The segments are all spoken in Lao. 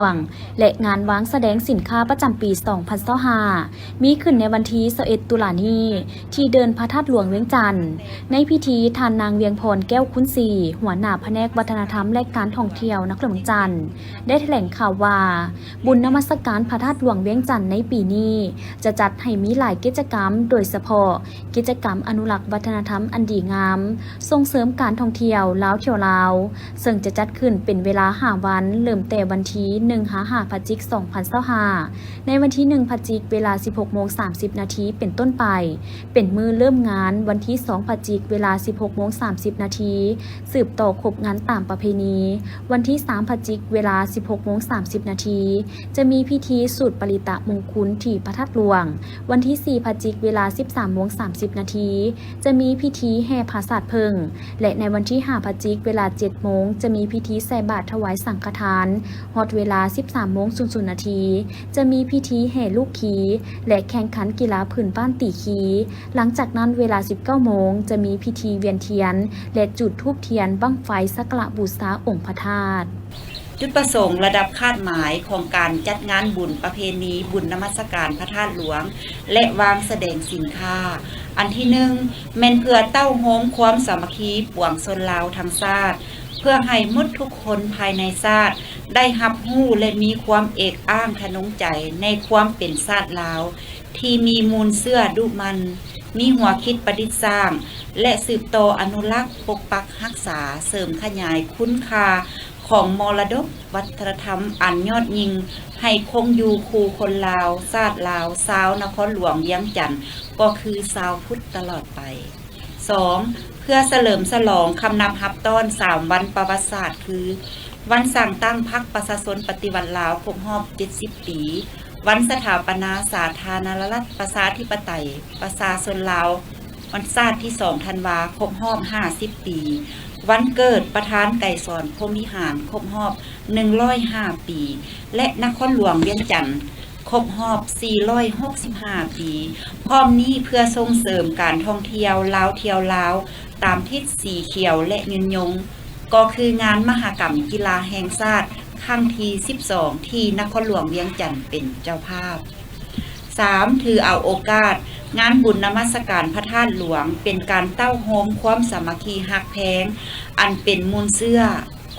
ວງ ແລະ ງານວາງສະແດງສິນຄ້າປະຈຳປີສອງພັນຊາວຫ້າ ມີຂຶ້ນໃນວັນທີຊາວເອັດ ຕຸລານີ້ ທີ່ເດີ່ນພະທາດຫຼວງວຽງຈັນ. ໃນພິທີ, ທ່ານນາງ ວຽງພອນ ແກ້ວຄູນສີ ຫົວໜ້າພະແນກວັດທະນະທຳ ແລະ ການທ່ອງທ່ຽວນະຄອນຫຼວງວຽງຈັນ ໄດ້ຖະແຫຼງຂ່າວວ່າ, ບຸນນະມັດສະການພະທາດຫຼວງວຽງຈັນໃນປີນີ້ ຈະຈັດໃຫ້ມີຫຼາຍກິດຈະກຳ, ໂດຍສະເພາະ ກິດຈະກຳອະນຸລັກວັດທະນະທຳອັນດີງາມ, ສົ່ງເສີມການທ່ອງທ່ຽວ ລາວທ່ຽວລາວ, ເຊິ່ງຈະຈັດຂຶ້ນເປັນເວລາຫ້າວັນ, ເລີ່ມແຕ່ວັນທີໜຶ່ງ ຫາ ຫ້າ ພະຈິກ ສອງພັນຊາວຫ້າ ໃນວັນທີໜຶ່ງ ພະຈິກ ເວລາສິບຫົກໂມງສາມສິບນາທີເປັນຕົ້ນໄປ, ເປັນມື້ເລີ່ມງານ. ວັນທີສອງ ພະຈິກ ເວລາສິບຫົກໂມງສາມສິບນາທີ ສືບຕໍ່ຄົບງານຕາມປະເພນີ. ວັນທີສາມ ພະຈິກ ເວລາສິບຫົກໂມງສາມສິບນາທີ ຈະມີພິທີສູດປະລິຕະມຸງຄຸນທີ່ພະທາດຫຼວງ. ວັນທີສີ່ ພະຈິກ ເວລາສິບສາມໂມງສາມສິບນາທີ ຈະມີພິທີແຫ່ຜາສາດເຜິ້ງ ແລະ ໃນວັນທີຫ້າ ພະຈິກ ເວລາເຈັດໂມງ ຈະມີພິທີໃສ່ບາດຖວາຍສັງຄະທານ. ຮອດເວລາສິບສາມໂມງສູນນາທີ ຈະມີພິທີແຫ່ລູກຄີ ແລະ ແຂ່ງຂັນກິລາພື້ນບ້ານຕີຄີ. ຫຼັງຈາກນັ້ນເວລາສິບເກົ້າໂມງ ຈະມີພິທີວຽນທຽນ ແລະ ຈູດທູບທຽນບັ້ງໄຟສັກກາລະບູຊາອົງພະທາດ. ຈຸດປະສົງລະດັບຄາດໝາຍຂອງການຈັດງານບຸນປະເພນີບຸນນະມັດສະການພະທາດຫຼວງ ແລະ ວາງສະແດງສິນຄ້າ. ອັນທີໜຶ່ງ ແມ່ນເພື່ອເຕົ້າໂຮມຄວາມສາມັກຄີປວງຊົນລາວທັງຊາດ, ເພື່ອໃຫ້ໝົດທຸກຄົນພາຍໃນຊາດໄດ້ຮັບຮູ້ ແລະ ມີຄວາມເອກອ້າງທະນົງໃຈໃນຄວາມເປັນຊາດລາວ ທີ່ມີມູນເຊື້ອດຸໝັ່ນ, ມີຫົວຄິດປະດິດສ້າງ ແລະ ສືບຕໍ່ອະນຸລັກ, ປົກປັກຮັກສາ, ເສີມຂະຫຍາຍຄຸນຄ່າຂອງມໍລະດົກວັດທະນະທຳອັນຍອດຍິ່ງ ໃຫ້ຄົງຢູ່ຄູ່ຄົນລາວ, ຊາດລາວ, ຊາວນະຄອນຫຼວງວຽງຈັນ ກໍຄືຊາວພຸດຕະຫຼອດໄປ. ສອງ ເພື່ອສະເຫຼີມສະຫຼອງຄຳນັບຮັບຕ້ອນສາມວັນປະຫວັດສາດ ຄື ວັນສ້າງຕັ້ງພັກປະຊາຊົນປະຕິວັດລາວຄົບຮອບເຈັດສິບປີ, ວັນສະຖາປະນາສາທາລະນະລັດປະຊາທິປະໄຕປະຊາຊົນລາວ ວັນຊາດທີສອງທັນວາ ຄົບຮອບຫ້າສິບປີ, ວັນເກີດປະທານໄກສອນ ພົມວິຫານ ຄົບຮອບໜຶ່ງຮ້ອຍຫ້າປີ ແລະ ນະຄອນຫຼວງວຽງຈັນ ຄົບຮອບສີ່ຮ້ອຍຫົກສິບຫ້າປີ, ພ້ອມນີ້ເພື່ອສົ່ງເສີມການທ່ອງທ່ຽວລາວທ່ຽວລາວ ຕາມທິດສີຂຽວ ແລະ ຍືນຍົງ ກໍຄືງານມະຫະກຳກິລາແຫ່ງຊາດຄັ້ງທີສິບສອງ ທີ່ນະຄອນຫຼວງວຽງຈັນເປັນເຈົ້າພາບ. ສາມ ຖືເອົາໂອກາດງານບຸນນະມັດສະການພະທາດຫຼວງ ເປັນການເຕົ້າໂຮມຄວາມສາມັກຄີຮັກແພງ ອັນເປັນມູນເຊື້ອ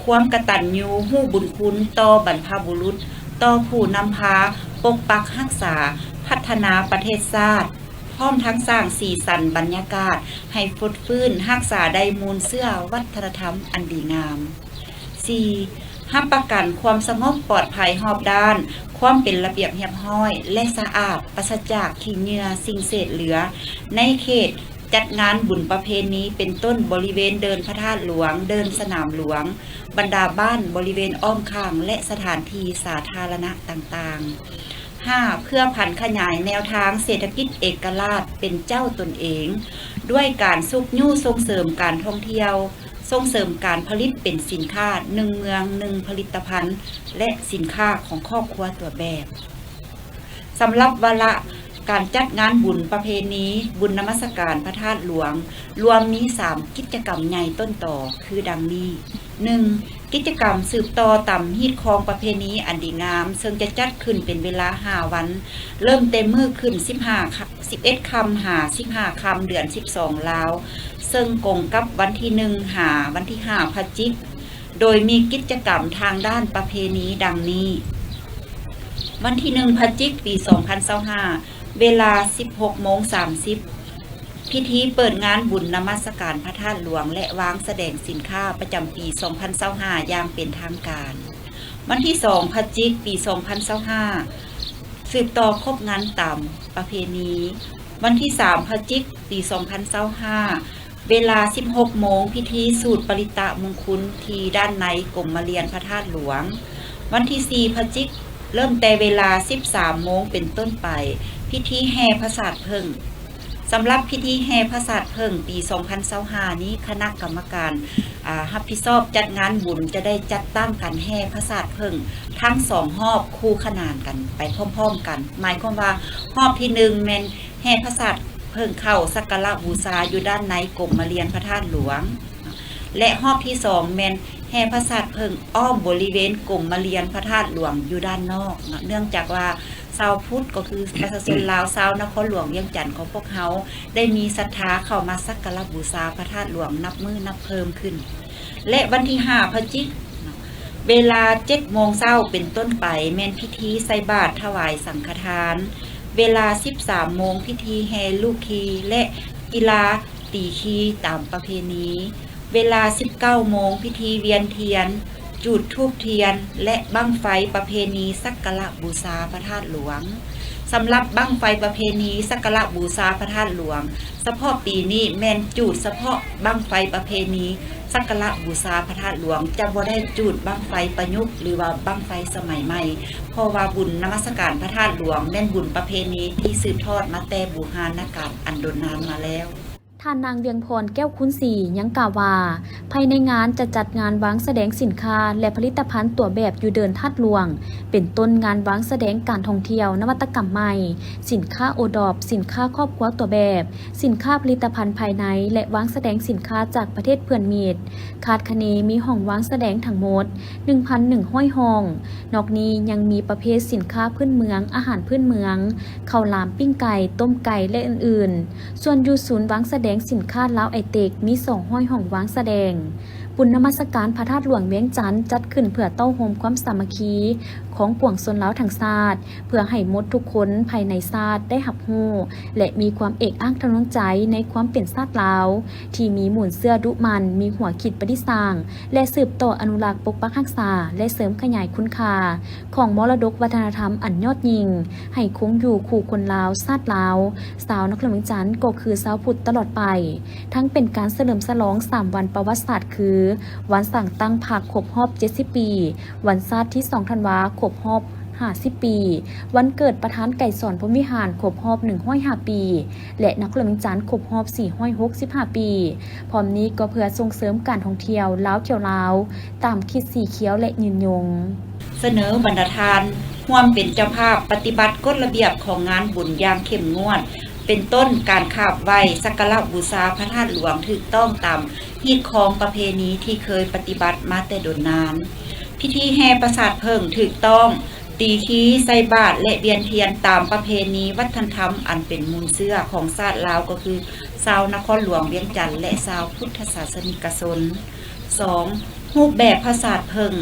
ຄວາມກະຕັນຍູຮູ້ບຸນຄຸນຕໍ່ບັນພະບຸລຸດ, ຕໍ່ຜູ້ນຳພາປົກປັກຮັກສາ, ພັດທະນາປະເທດຊາດ, ພ້ອມທັງສ້າງສີສັນບັນຍາກາດໃຫ້ຟົດຟື້ນຮັກສາໄດ້ມູນເຊື້ອວັດທະນະທຳອັນດີງາມ. ສີ່ ຮັບປະກັນຄວາມສະຫງົບປອດໄພຮອບດ້ານ, ຄວາມເປັນລະບຽບຮຽບຮ້ອຍ ແລະ ສະອາດ, ປາສະຈາກຂີ້ເຫຍື້ອສິ່ງເສດເຫຼືອ ໃນເຂດ ຈັດງານບຸນປະເພນີ ເປັນຕົ້ນບໍລິເວນເດີ່ນພະທາດຫຼວງ, ເດີ່ນສະໜາມຫຼວງ, ບັນດາບ້ານບໍລິເວນອ້ອມຂ້າງ ແລະ ສະຖານທີ່ສາທາລະນະຕ່າງໆ. ຫ້າ ເພື່ອຜັນຂະຫຍາຍແນວທາງເສດຖະກິດເອກະລາດເປັນເຈົ້າຕົນເອງ ດ້ວຍການຊຸກຍູ້ສົ່ງເສີມການທ່ອງທ່ຽວ, ສົ່ງເສີມການຜະລິດເປັນສິນຄ້າໜຶ່ງເມືອງໜຶ່ງຜະລິດຕະພັນ ແລະ ສິນຄ້າຂອງຄອບຄົວຕົວແບບ. ສຳລັບວາລະການຈັດງານບຸນປະເພນີບຸນນະມັດສະການພະທາດຫຼວງ ລວມມີສາມກິດຈະກຳໃຫຍ່ຕົ້ນຕໍ ຄືດັ່ງນີ້. ໜຶ່ງ ກິດຈະກຳສືບຕໍ່ຕາມຮີດຄອງປະເພນີອັນດີງາມ ເຊິ່ງຈະຈັດຂຶ້ນເປັນເວລາຫ້າວັນ ເລີ່ມແຕ່ມື້ຂຶ້ນສິບຫ້າ ສິບເອັດຄ່ຳ ຫາ ສິບຫ້າຄ່ຳ ເດືອນສິບສອງລາວ ເຊິ່ງກົງກັບວັນທີໜຶ່ງ ຫາ ວັນທີຫ້າ ພະຈິກ ໂດຍມີກິດຈະກຳທາງດ້ານປະເພນີດັ່ງນີ້. ວັນທີໜຶ່ງ ພະຈິກ ປີສອງພັນຊາວຫ້າ ເວລາສິບຫົກໂມງສາມສິບ ພິທີເປີດງານບຸນນະມັດສະການພະທາດຫຼວງ ແລະ ວາງສະແດງສິນຄ້າປະຈຳປີສອງພັນຊາວຫ້າ ຢ່າງເປັນທາງການ. ວັນທີສອງ ພະຈິກ ປີສອງພັນຊາວຫ້າ ສືບຕໍ່ຄົບງານຕາມປະເພນີ. ວັນທີສາມ ພະຈິກ ປີສອງພັນຊາວຫ້າ ເວລາສິບຫົກໂມງ ພິທີສູດປະລິຕະມຸງຄຸນທີ່ດ້ານໃນກົມມະລຽນພະທາດຫຼວງ. ວັນທີສີ່ ພະຈິກ ເລີ່ມແຕ່ເວລາສິບສາມໂມງເປັນຕົ້ນໄປ ພິທີແຫ່ຜາສາດເຜິ້ງ. ສຳລັບພິທີແຫ່ຜາສາດເຜິ້ງປີສອງພັນຊາວຫ້ານີ້ ຄະນະກຳມະການ ອາ ຮັບຜິດຊອບຈັດງານບຸນຈະໄດ້ຈັດຕັ້ງການແຫ່ຜາສາດເຜິ້ງທັງສອງຮອບຄູ່ຂະໜານກັນໄປພ້ອມໆກັນ. ໝາຍຄວາມວ່າຮອບທີໜຶ່ງແມ່ນ ແຫ່ຜາສາດເຜິ້ງເຂົ້າສັກກາລະບູຊາຢູ່ດ້ານໃນກົມມະລຽນພະທາດຫຼວງ ແລະ ຮອບທີສອງແມ່ນ ແຫ່ພະສາດເຜິ້ງອ້ອມບໍລິເວນກົມມະລຽນພະທາດຫຼວງຢູ່ດ້ານນອກເນາະ, ເນື່ອງຈາກວ່າຊາວພຸດ ກໍຄືປະຊາຊົນລາວ ຊາວນະຄອນຫຼວງວຽງຈັນຂອງພວກເຮົາ ໄດ້ມີສັດທາເຂົ້າມາສັກກາລະບູຊາພະທາດຫຼວງນັບມື້ນັບເພີ່ມຂຶ້ນ. ແລະ ວັນທີຫ້າພະຈິກ ເວລາເຈັດໂມງເຊົ້າເປັນຕົ້ນໄປ ແມ່ນພິທີໃສ່ບາດຖວາຍສັງຄະທານ, ເວລາສິບສາມໂມງ ພິທີແຫ່ລູກຄີ ແລະ ກິລາຕີຄີຕາມປະເພນີ, ເວລາສິບເກົ້າໂມງ ພິທີວຽນທຽນ, ຈູດທູບທຽນ ແລະ ບັ້ງໄຟປະເພນີສັກກາລະບູຊາພະທາດຫຼວງ. ສຳລັບບັ້ງໄຟປະເພນີສັກກາລະບູຊາພະທາດຫຼວງ, ສະເພາະປີນີ້ແມ່ນຈູດສະເພາະບັ້ງໄຟປະເພນີສັກກາລະບູຊາພະທາດຫຼວງ, ຈະບໍ່ໄດ້ຈູດບັ້ງໄຟປະຍຸກ ຫຼືວ່າບັ້ງໄຟສະໄໝໃໝ່, ເພາະວ່າບຸນນະມັດສະການພະທາດຫຼວງ ແມ່ນບຸນປະເພນີທີ່ສືບທອດມາແຕ່ບູຮານນະການອັນດົນນານມາແລ້ວ. ທ່ານນາງ ວຽງພອນ ແກ້ວຄູນສີ ຍັງກ່າວວ່າ ພາຍໃນງານຈະຈັດງານວາງສະແດງສິນຄ້າ ແລະ ຜະລິດຕະພັນຕົວແບບຢູ່ເດີ່ນທາດຫຼວງ, ເປັນຕົ້ນງານວາງສະແດງການທ່ອງທ່ຽວນະວັດຕະກຳໃໝ່, ສິນຄ້າໂອດອບ, ສິນຄ້າຄອບຄົວຕົວແບບ, ສິນຄ້າຜະລິດຕະພັນພາຍໃນ ແລະ ວາງສະແດງສິນຄ້າຈາກປະເທດເພື່ອນມິດ. ຄາດຄະເນມີຫ້ອງວາງສະແດງທັງໝົດ ໜຶ່ງພັນໜຶ່ງຮ້ອຍຫ້ອງ. ນອກນີ້ຍັງມີປະເພດສິນຄ້າພື້ນເມືອງ, ອາຫານພື້ນເມືອງ, ເຂົ້າຫຼາມ, ປີ້ງໄກ່, ຕົ້ມໄກ່ ແລະ ອື່ນໆ. ສ່ວນຢູ່ສູນວາງສະແດງສິນຄ້າລາວໄອເຕັກ ມີສອງຮ້ອຍຫ້ອງວາງສະແດງ. ບຸນນະມັດສະການພະທາດຫຼວງວຽງຈັນ ຈັດຂຶ້ນເພື່ອເຕົ້າໂຮມຄວາມສາມັກຄີຂອງປວງຊົນລາວທັງຊາດ, ເພື່ອໃຫ້ໝົດທຸກຄົນພາຍໃນຊາດໄດ້ຮັບຮູ້ ແລະ ມີຄວາມເອກອ້າງທະນົງໃຈໃນຄວາມເປັນຊາດລາວ ທີ່ມີມູນເຊື້ອດຸໝັ່ນ, ມີຫົວຄິດປະດິດສ້າງ ແລະ ສືບຕໍ່ອະນຸລັກ, ປົກປັກຮັກສາ ແລະ ເສີມຂະຫຍາຍຄຸນຄ່າຂອງມໍລະດົກວັດທະນະທຳອັນຍອດຍິ່ງ ໃຫ້ຄົງຢູ່ຄູ່ຄົນລາວ, ຊາດລາວ, ຊາວນະຄອນຫຼວງວຽງຈັນ ກໍຄືຊາວພຸດຕະຫຼອດໄປ, ທັງເປັນການສະເຫຼີມສະຫຼອງສາມວັນປະຫວັດສາດ ຄື ວັນສ້າງຕັ້ງພັກຄົບຮອບເຈັດສິບປີ, ວັນຊາດທີສອງທັນວາ ຄົບຮອບຫ້າສິບປີ, ວັນເກີດປະທານໄກສອນ ພົມວິຫານ ຄົບຮອບໜຶ່ງຮ້ອຍຫ້າປີ ແລະ ນະຄອນຫຼວງວຽງຈັນ ຄົບຮອບສີ່ຮ້ອຍຫົກສິບຫ້າປີ. ພ້ອມນີ້ກໍເພື່ອສົ່ງເສີມການທ່ອງທ່ຽວລາວຂຽວລາວ ຕາມຄິດສີຂຽວ ແລະ ຍືນຍົງ. ສະເໜີບັນດາທ່ານຮ່ວມເປັນເຈົ້າພາບປະຕິບັດກົດລະບຽບຂອງງານບຸນຢ່າງເຂັ້ມງວດ, ເປັນຕົ້ນການຂາບໄຫວ້, ສັກກາລະບູຊາພະທາດຫຼວງຖືກຕ້ອງຕາມຮີດຄອງປະເພນີທີ່ເຄີຍປະຕິບັດມາແຕ່ດົນນານ, ພິທີແຫ່ປະສາດເຜິ້ງຖືກຕ້ອງ, ຕີຄີ, ໃສ່ບາດ ແລະ ວຽນທຽນຕາມປະເພນີວັດທະນະທຳອັນເປັນມູນເຊື້ອຂອງຊາດລາວ ກໍຄືຊາວນະຄອນຫຼວງວຽງຈັນ ແລະ ຊາວພຸດທະສາສະນິກະຊົນ. ສອງ, ຮູບແບບພະສາດເຜິ້ງ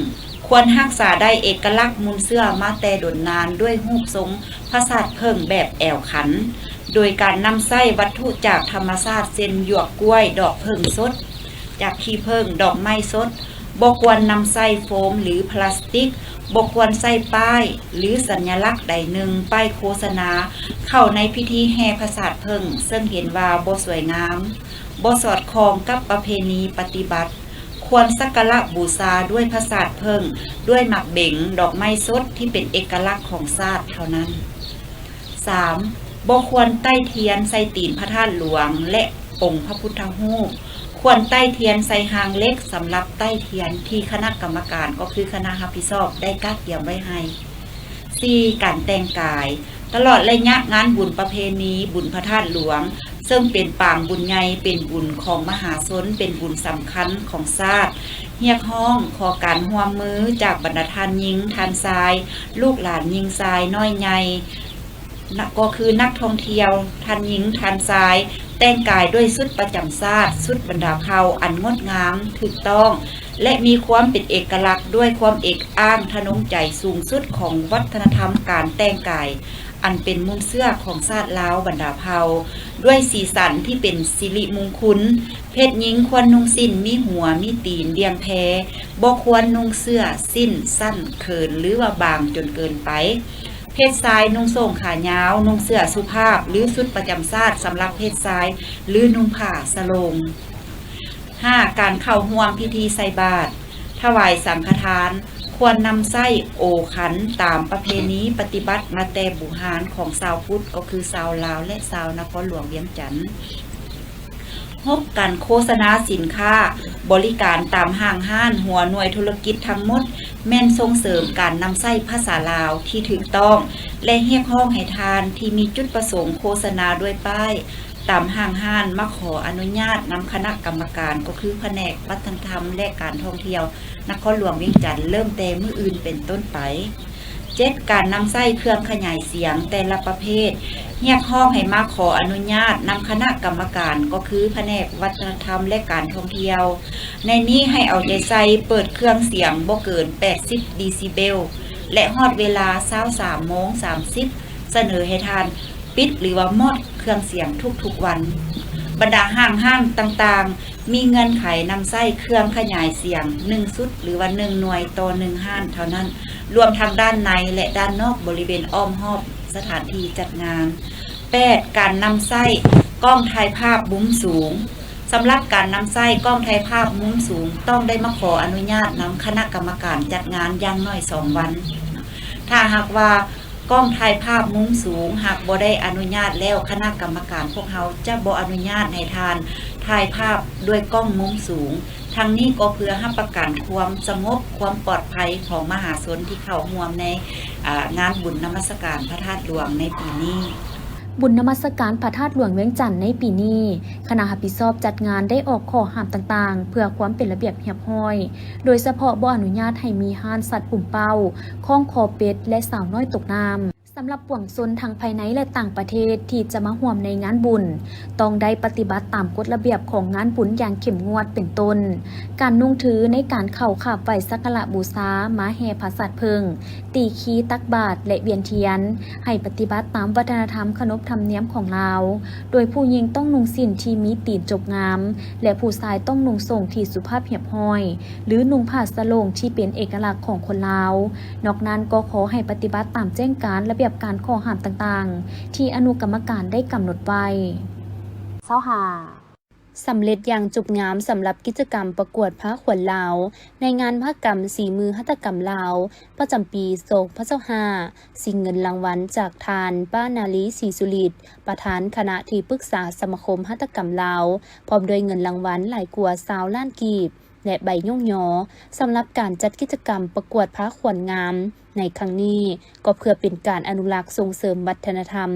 ຄວນຮັກສາໄດ້ເອກະລັກມູນເຊື້ອມາແຕ່ດົນນານດ້ວຍຮູບຊົງພະສາດເຜິ້ງແບບແອວຂັນ, ໂດຍການນຳໃຊ້ວັດຖຸຈາກທຳມະຊາດ ເຊັ່ນ ຫຍວກກ້ວຍ, ດອກເຜິ້ງສົດ, ຈາກຂີ້ເຜິ້ງ, ດອກໄມ້ສົດ, ບໍ່ຄວນນຳໃຊ້ໂຟມ ຫຼື ພລາສຕິກ, ບໍ່ຄວນໃສ່ປ້າຍ ຫຼື ສັນຍະລັກໃດໜຶ່ງ ປ້າຍໂຄສະນາ ເຂົ້າໃນພິທີແຫ່ພະສາດເຜິ້ງ ເຊິ່ງເຫັນວ່າບໍ່ສວຍງາມ, ບໍ່ສອດຄ່ອງກັບປະເພນີປະຕິບັດ. ຄວນສັກກາລະບູຊາດ້ວຍພະສາດເຜິ້ງ, ດ້ວຍໝາກເບັງ, ດອກໄມ້ສົດທີ່ເປັນເອກະລັກຂອງຊາດເທົ່ານັ້ນ. ສາມ, ບໍ່ຄວນໄຕ້ທຽນໃສ່ຕີນພະທາດຫຼວງ ແລະ ອົງພະພຸດທະຮູບ. ຄວນໄຕ້ທຽນໃສ່ຮາງເຫຼັກສຳລັບໄຕ້ທຽນທີ່ຄະນະກຳມະການ ກໍຄືຄະນະຮັບຜິດຊອບ ໄດ້ກະກຽມໄວ້ໃຫ້. ສີ່, ການແຕ່ງກາຍ. ຕະຫຼອດໄລຍະງານບຸນປະເພນີບຸນພະທາດຫຼວງ ເຊິ່ງເປັນປາງບຸນໃຫຍ່, ເປັນບຸນຂອງມະຫາຊົນ, ເປັນບຸນສຳຄັນຂອງຊາດ, ຮຽກຮ້ອງຂໍການຮ່ວມມືຈາກບັນດາທ່ານຍິງ, ທ່ານຊາຍ, ລູກຫຼານຍິງຊາຍນ້ອຍໃຫຍ່, ນະ ກໍຄືນັກທ່ອງທ່ຽວທ່ານຍິງ, ທ່ານຊາຍ ແຕ່ງກາຍດ້ວຍຊຸດປະຈຳຊາດ, ຊຸດບັນດາເຜົ່າອັນງົດງາມ, ຖືກຕ້ອງ ແລະ ມີຄວາມເປັນເອກະລັກ ດ້ວຍຄວາມເອກອ້າງທະນົງໃຈສູງສຸດຂອງວັດທະນະທຳການແຕ່ງກາຍ ອັນເປັນມູນເຊື້ອຂອງຊາດລາວບັນດາເຜົ່າ, ດ້ວຍສີສັນທີ່ເປັນສິລິມຸງຄຸນ. ເພດຍິງຄວນນຸ່ງສິ້ນມີຫົວ, ມີຕີນ, ບ່ຽງແພ, ບໍ່ຄວນນຸ່ງເສື້ອ, ສິ້ນ, ສັ້ນ, ເຂີນ ຫຼືວ່າບາງຈົນເກີນໄປ. ເພດຊາຍນຸ່ງໂສ້ງຂາຍາວ, ນຸ່ງເສື້ອສຸພາບ ຫຼື ຊຸດປະຈຳຊາດສຳລັບເພດຊາຍ ຫຼື ນຸ່ງຜ້າສະໂຫຼງ. ຫ້າ, ການເຂົ້າຮ່ວມພິທີໃສ່ບາດ, ຖວາຍສັງຄະທານ, ຄວນນຳໃຊ້ໂອຂັນຕາມປະເພນີປະຕິບັດມາແຕ່ບູຮານຂອງຊາວພຸດ ກໍຄືຊາວລາວ ແລະ ຊາວນະຄອນຫຼວງວຽງຈັນ. ຫົກ, ການໂຄສະນາສິນຄ້າບໍລິການຕາມຫ້າງຮ້ານ, ຫົວໜ່ວຍທຸລະກິດທັງໝົດ ແມ່ນສົ່ງເສີມການນຳໃຊ້ພາສາລາວທີ່ຖືກຕ້ອງ ແລະ ຮຽກຮ້ອງໃຫ້ທ່ານທີ່ມີຈຸດປະສົງໂຄສະນາດ້ວຍປ້າຍ ຕາມຫ້າງຮ້ານມາຂໍອະນຸຍາດນຳຄະນະກຳມະການ ກໍຄືພະແນກວັດທະນະທຳ ແລະ ການທ່ອງທ່ຽວນະຄອນຫຼວງວຽງຈັນ ເລີ່ມແຕ່ມື້ອື່ນເປັນຕົ້ນໄປ. ເຈັດ ການນຳໃຊ້ເຄື່ອງຂະຫຍາຍສຽງແຕ່ລະປະເພດ ຮຽກຮ້ອງໃຫ້ມາຂໍອະນຸຍາດນຳຄະນະກຳມະການ ກໍຄືພະແນກວັດທະນະທຳ ແລະ ການທ່ອງທ່ຽວ. ໃນນີ້ໃຫ້ເອົາໃຈໃສ່ເປີດເຄື່ອງສຽງບໍ່ເກີນແປດສິບເດຊິເບວ ແລະ ຮອດເວລາຊາວສາມໂມງສາມສິບ ສະເໜີໃຫ້ທ່ານປິດ ຫຼືວ່າມອດເຄື່ອງສຽງທຸກໆວັນ. ບັນດາຫ້າງຮ້ານຕ່າງໆ ມີເງື່ອນໄຂນຳໃຊ້ເຄື່ອງຂະຫຍາຍສຽງໜຶ່ງຊຸດ ຫຼືວ່າໜຶ່ງໜ່ວຍຕໍ່ໜຶ່ງຮ້ານເທົ່ານັ້ນ, ລວມທັງດ້ານໃນ ແລະ ດ້ານນອກບໍລິເວນອ້ອມຮອບສະຖານທີ່ຈັດງານ. ແປດ ການນຳໃຊ້ກ້ອງຖ່າຍພາບມຸມສູງ. ສຳລັບການນຳໃຊ້ກ້ອງຖ່າຍພາບມຸມສູງ ຕ້ອງໄດ້ມາຂໍອະນຸຍາດນຳຄະນະກຳມະການຈັດງານຢ່າງໜ້ອຍສອງວັນ. ຖ້າຫາກວ່າ ກ້ອງຖ່າຍພາບມຸມສູງ ຫາກບໍ່ໄດ້ອະນຸຍາດແລ້ວ, ຄະນະກຳມະການພວກເຮົາຈະບໍ່ອະນຸຍາດໃຫ້ທ່ານຖ່າຍພາບດ້ວຍກ້ອງມຸມສູງ. ທັງນີ້ກໍເພື່ອຮັບປະກັນຄວາມສະຫງົບ, ຄວາມປອດໄພຂອງມະຫາຊົນທີ່ເຂົ້າຮ່ວມໃນ, ອາ, ງານບຸນນະມັດສະການພະທາດຫຼວງໃນປີນີ້. ບຸນນະມັດສະການພະທາດຫຼວງວຽງຈັນໃນປີນີ້, ຄະນະຮັບຜິດຊອບຈັດງານໄດ້ອອກຂໍ້ຫ້າມຕ່າງໆ ເພື່ອຄວາມເປັນລະບຽບຮຽບຮ້ອຍ, ໂດຍສະເພາະບໍ່ອະນຸຍາດໃຫ້ມີຮ້ານສັດປຸມເປົ້າ, ຄ້ອງຄໍເປັດ ແລະ ສາວນ້ອຍຕົກນ້ຳ. ສຳລັບປວງຊົນທັງພາຍໃນ ແລະ ຕ່າງປະເທດທີ່ຈະມາຮ່ວມໃນງານບຸນ ຕ້ອງໄດ້ປະຕິບັດຕາມກົດລະບຽບຂອງງານບຸນຢ່າງເຂັ້ມງວດ ເປັນຕົ້ນ ການນຸ່ງຖືໃນການເຂົ້າຂາບໄຫວ້ສັກກາລະບູຊາ, ມາແຫ່ຜາສາດເຜິ້ງ, ຕີຄີຕັກບາດ ແລະ ວຽນທຽນ, ໃຫ້ປະຕິບັດຕາມວັດທະນະທຳຂະໜົບທຳນຽມຂອງລາວ, ໂດຍຜູ້ຍິງຕ້ອງນຸ່ງສິ້ນທີ່ມີຕີນຈົກງາມ ແລະ ຜູ້ຊາຍຕ້ອງນຸ່ງໂສ້ງທີ່ສຸພາບຮຽບຮ້ອຍ ຫຼື ນຸ່ງຜ້າສະໂຫຼງທີ່ເປັນເອກະລັກຂອງຄົນລາວ. ນອກນັ້ນກໍຂໍໃຫ້ປະຕິບັດຕາມແຈ້ງການລະບຽບການຂໍ້ຫ້າມຕ່າງໆ ທີ່ອະນຸກຳມະການໄດ້ກຳນົດໄວ້. ຊາວຫ້າ ສຳເລັດຢ່າງຈົບງາມສຳລັບກິດຈະກຳປະກວດຜ້າຂວັນລາວ ໃນງານມະຫະກຳສີມືຫັດຖະກຳລາວ ປະຈຳປີສອງພັນຊາວຫ້າ ຊິງເງິນລາງວັນຈາກທ່ານ ປ້າ ນາລີ ສີສຸລິດ ປະທານຄະນະທີ່ປຶກສາສະມາຄົມຫັດຖະກຳລາວ ພ້ອມດ້ວຍເງິນລາງວັນຫຼາຍກວ່າຊາວລ້ານກີບ ແລະ ໃບຍ້ອງຍໍ. ສຳລັບການຈັດກິດຈະກຳປະກວດຜ້າຂວັນງາມໃນຄັ້ງນີ້ ກໍເພື່ອເປັນການອະນຸລັກສົ່ງເສີມວັດທະນະທຳ,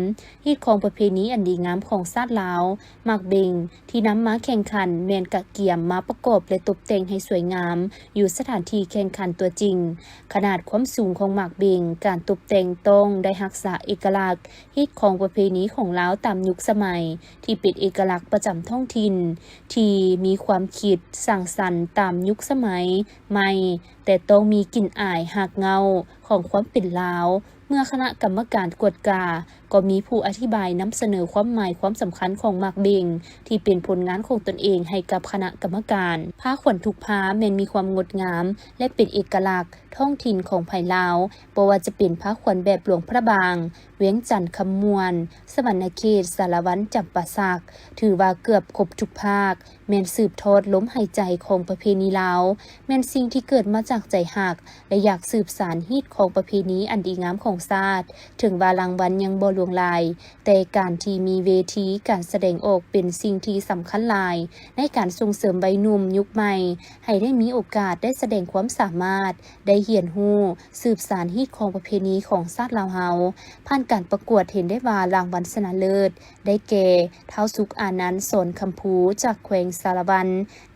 ຮີດຄອງປະເພນີອັນດີງາມຂອງຊາດລາວ. ໝາກເບັງທີ່ນຳມາແຂ່ງຂັນແມ່ນກະກຽມມາປະກອບ ແລະ ຕົບແຕ່ງໃຫ້ສວຍງາມຢູ່ສະຖານທີ່ແຂ່ງຂັນຕົວຈິງ. ຂະໜາດຄວາມສູງຂອງໝາກເບັງ, ການຕົບແຕ່ງຕ້ອງໄດ້ຮັກສາເອກະລັກ, ຮີດຄອງປະເພນີຂອງລາວຕາມຍຸກສະໄໝ ທີ່ເປັນເອກະລັກປະຈຳທ້ອງຖິ່ນ, ທີ່ມີຄວາມຄິດສ້າງສັນຕາມຍຸກສະໄໝໃໝ່, ແຕ່ຕ້ອງມີກິ່ນອາຍຮາກເຫງົ້າຂອງຄວາມເປັນລາວ. ເມື່ອຄະນະກຳມະການກວດກາ ກໍມີຜູ້ອະທິບາຍນຳສະເໜີຄວາມໝາຍຄວາມສຳຄັນຂອງໝາກເບັງ ທີ່ເປັນຜົນງານຂອງຕົນເອງໃຫ້ກັບຄະນະກຳມະການ. ຜ້າຂວັນທຸກຜ້າແມ່ນມີຄວາມງົດງາມ ແລະ ເປັນເອກະລັກທ້ອງຖິ່ນຂອງໃຜລາວ, ບໍ່ວ່າຈະເປັນຜ້າຂວັນແບບຫຼວງພະບາງ, ວຽງຈັນຄຳມ່ວນ, ສະຫວັນນະເຂດ, ສາລະວັນ, ຈຳປາສັກ, ຖືວ່າເກືອບຄົບທຸກພາກ ແມ່ນສືບທອດລົມຫາຍໃຈຂອງປະເພນີລາວ, ແມ່ນສິ່ງທີ່ເກີດມາຈາກໃຈຮັກ ແລະ ຢາກສືບສານຮີດຄອງປະເພນີອັນດີງາມຂອງຊາດ. ເຖິງວ່າລາງວັນຍັງບໍ່ຫຼວງຫຼາຍ, ແຕ່ການທີ່ມີເວທີການສະແດງອອກເປັນສິ່ງທີ່ສຳຄັນຫຼາຍ ໃນການສົ່ງເສີມໄວໜຸ່ມຍຸກໃໝ່ ໃຫ້ໄດ້ມີໂອກາດໄດ້ສະແດງຄວາມສາມາດ, ໄດ້ຮຽນຮູ້, ສືບສານຮີດຄອງປະເພນີຂອງຊາດລາວເຮົາ. ຜ່ານການປະກວດເຫັນໄດ້ວ່າລາງວັນຊະນະເລີດ ໄດ້ແກ່ ທ້າວສຸກ ອານັນ ສອນຄຳພູ ຈາກແຂວງສາລະວັນ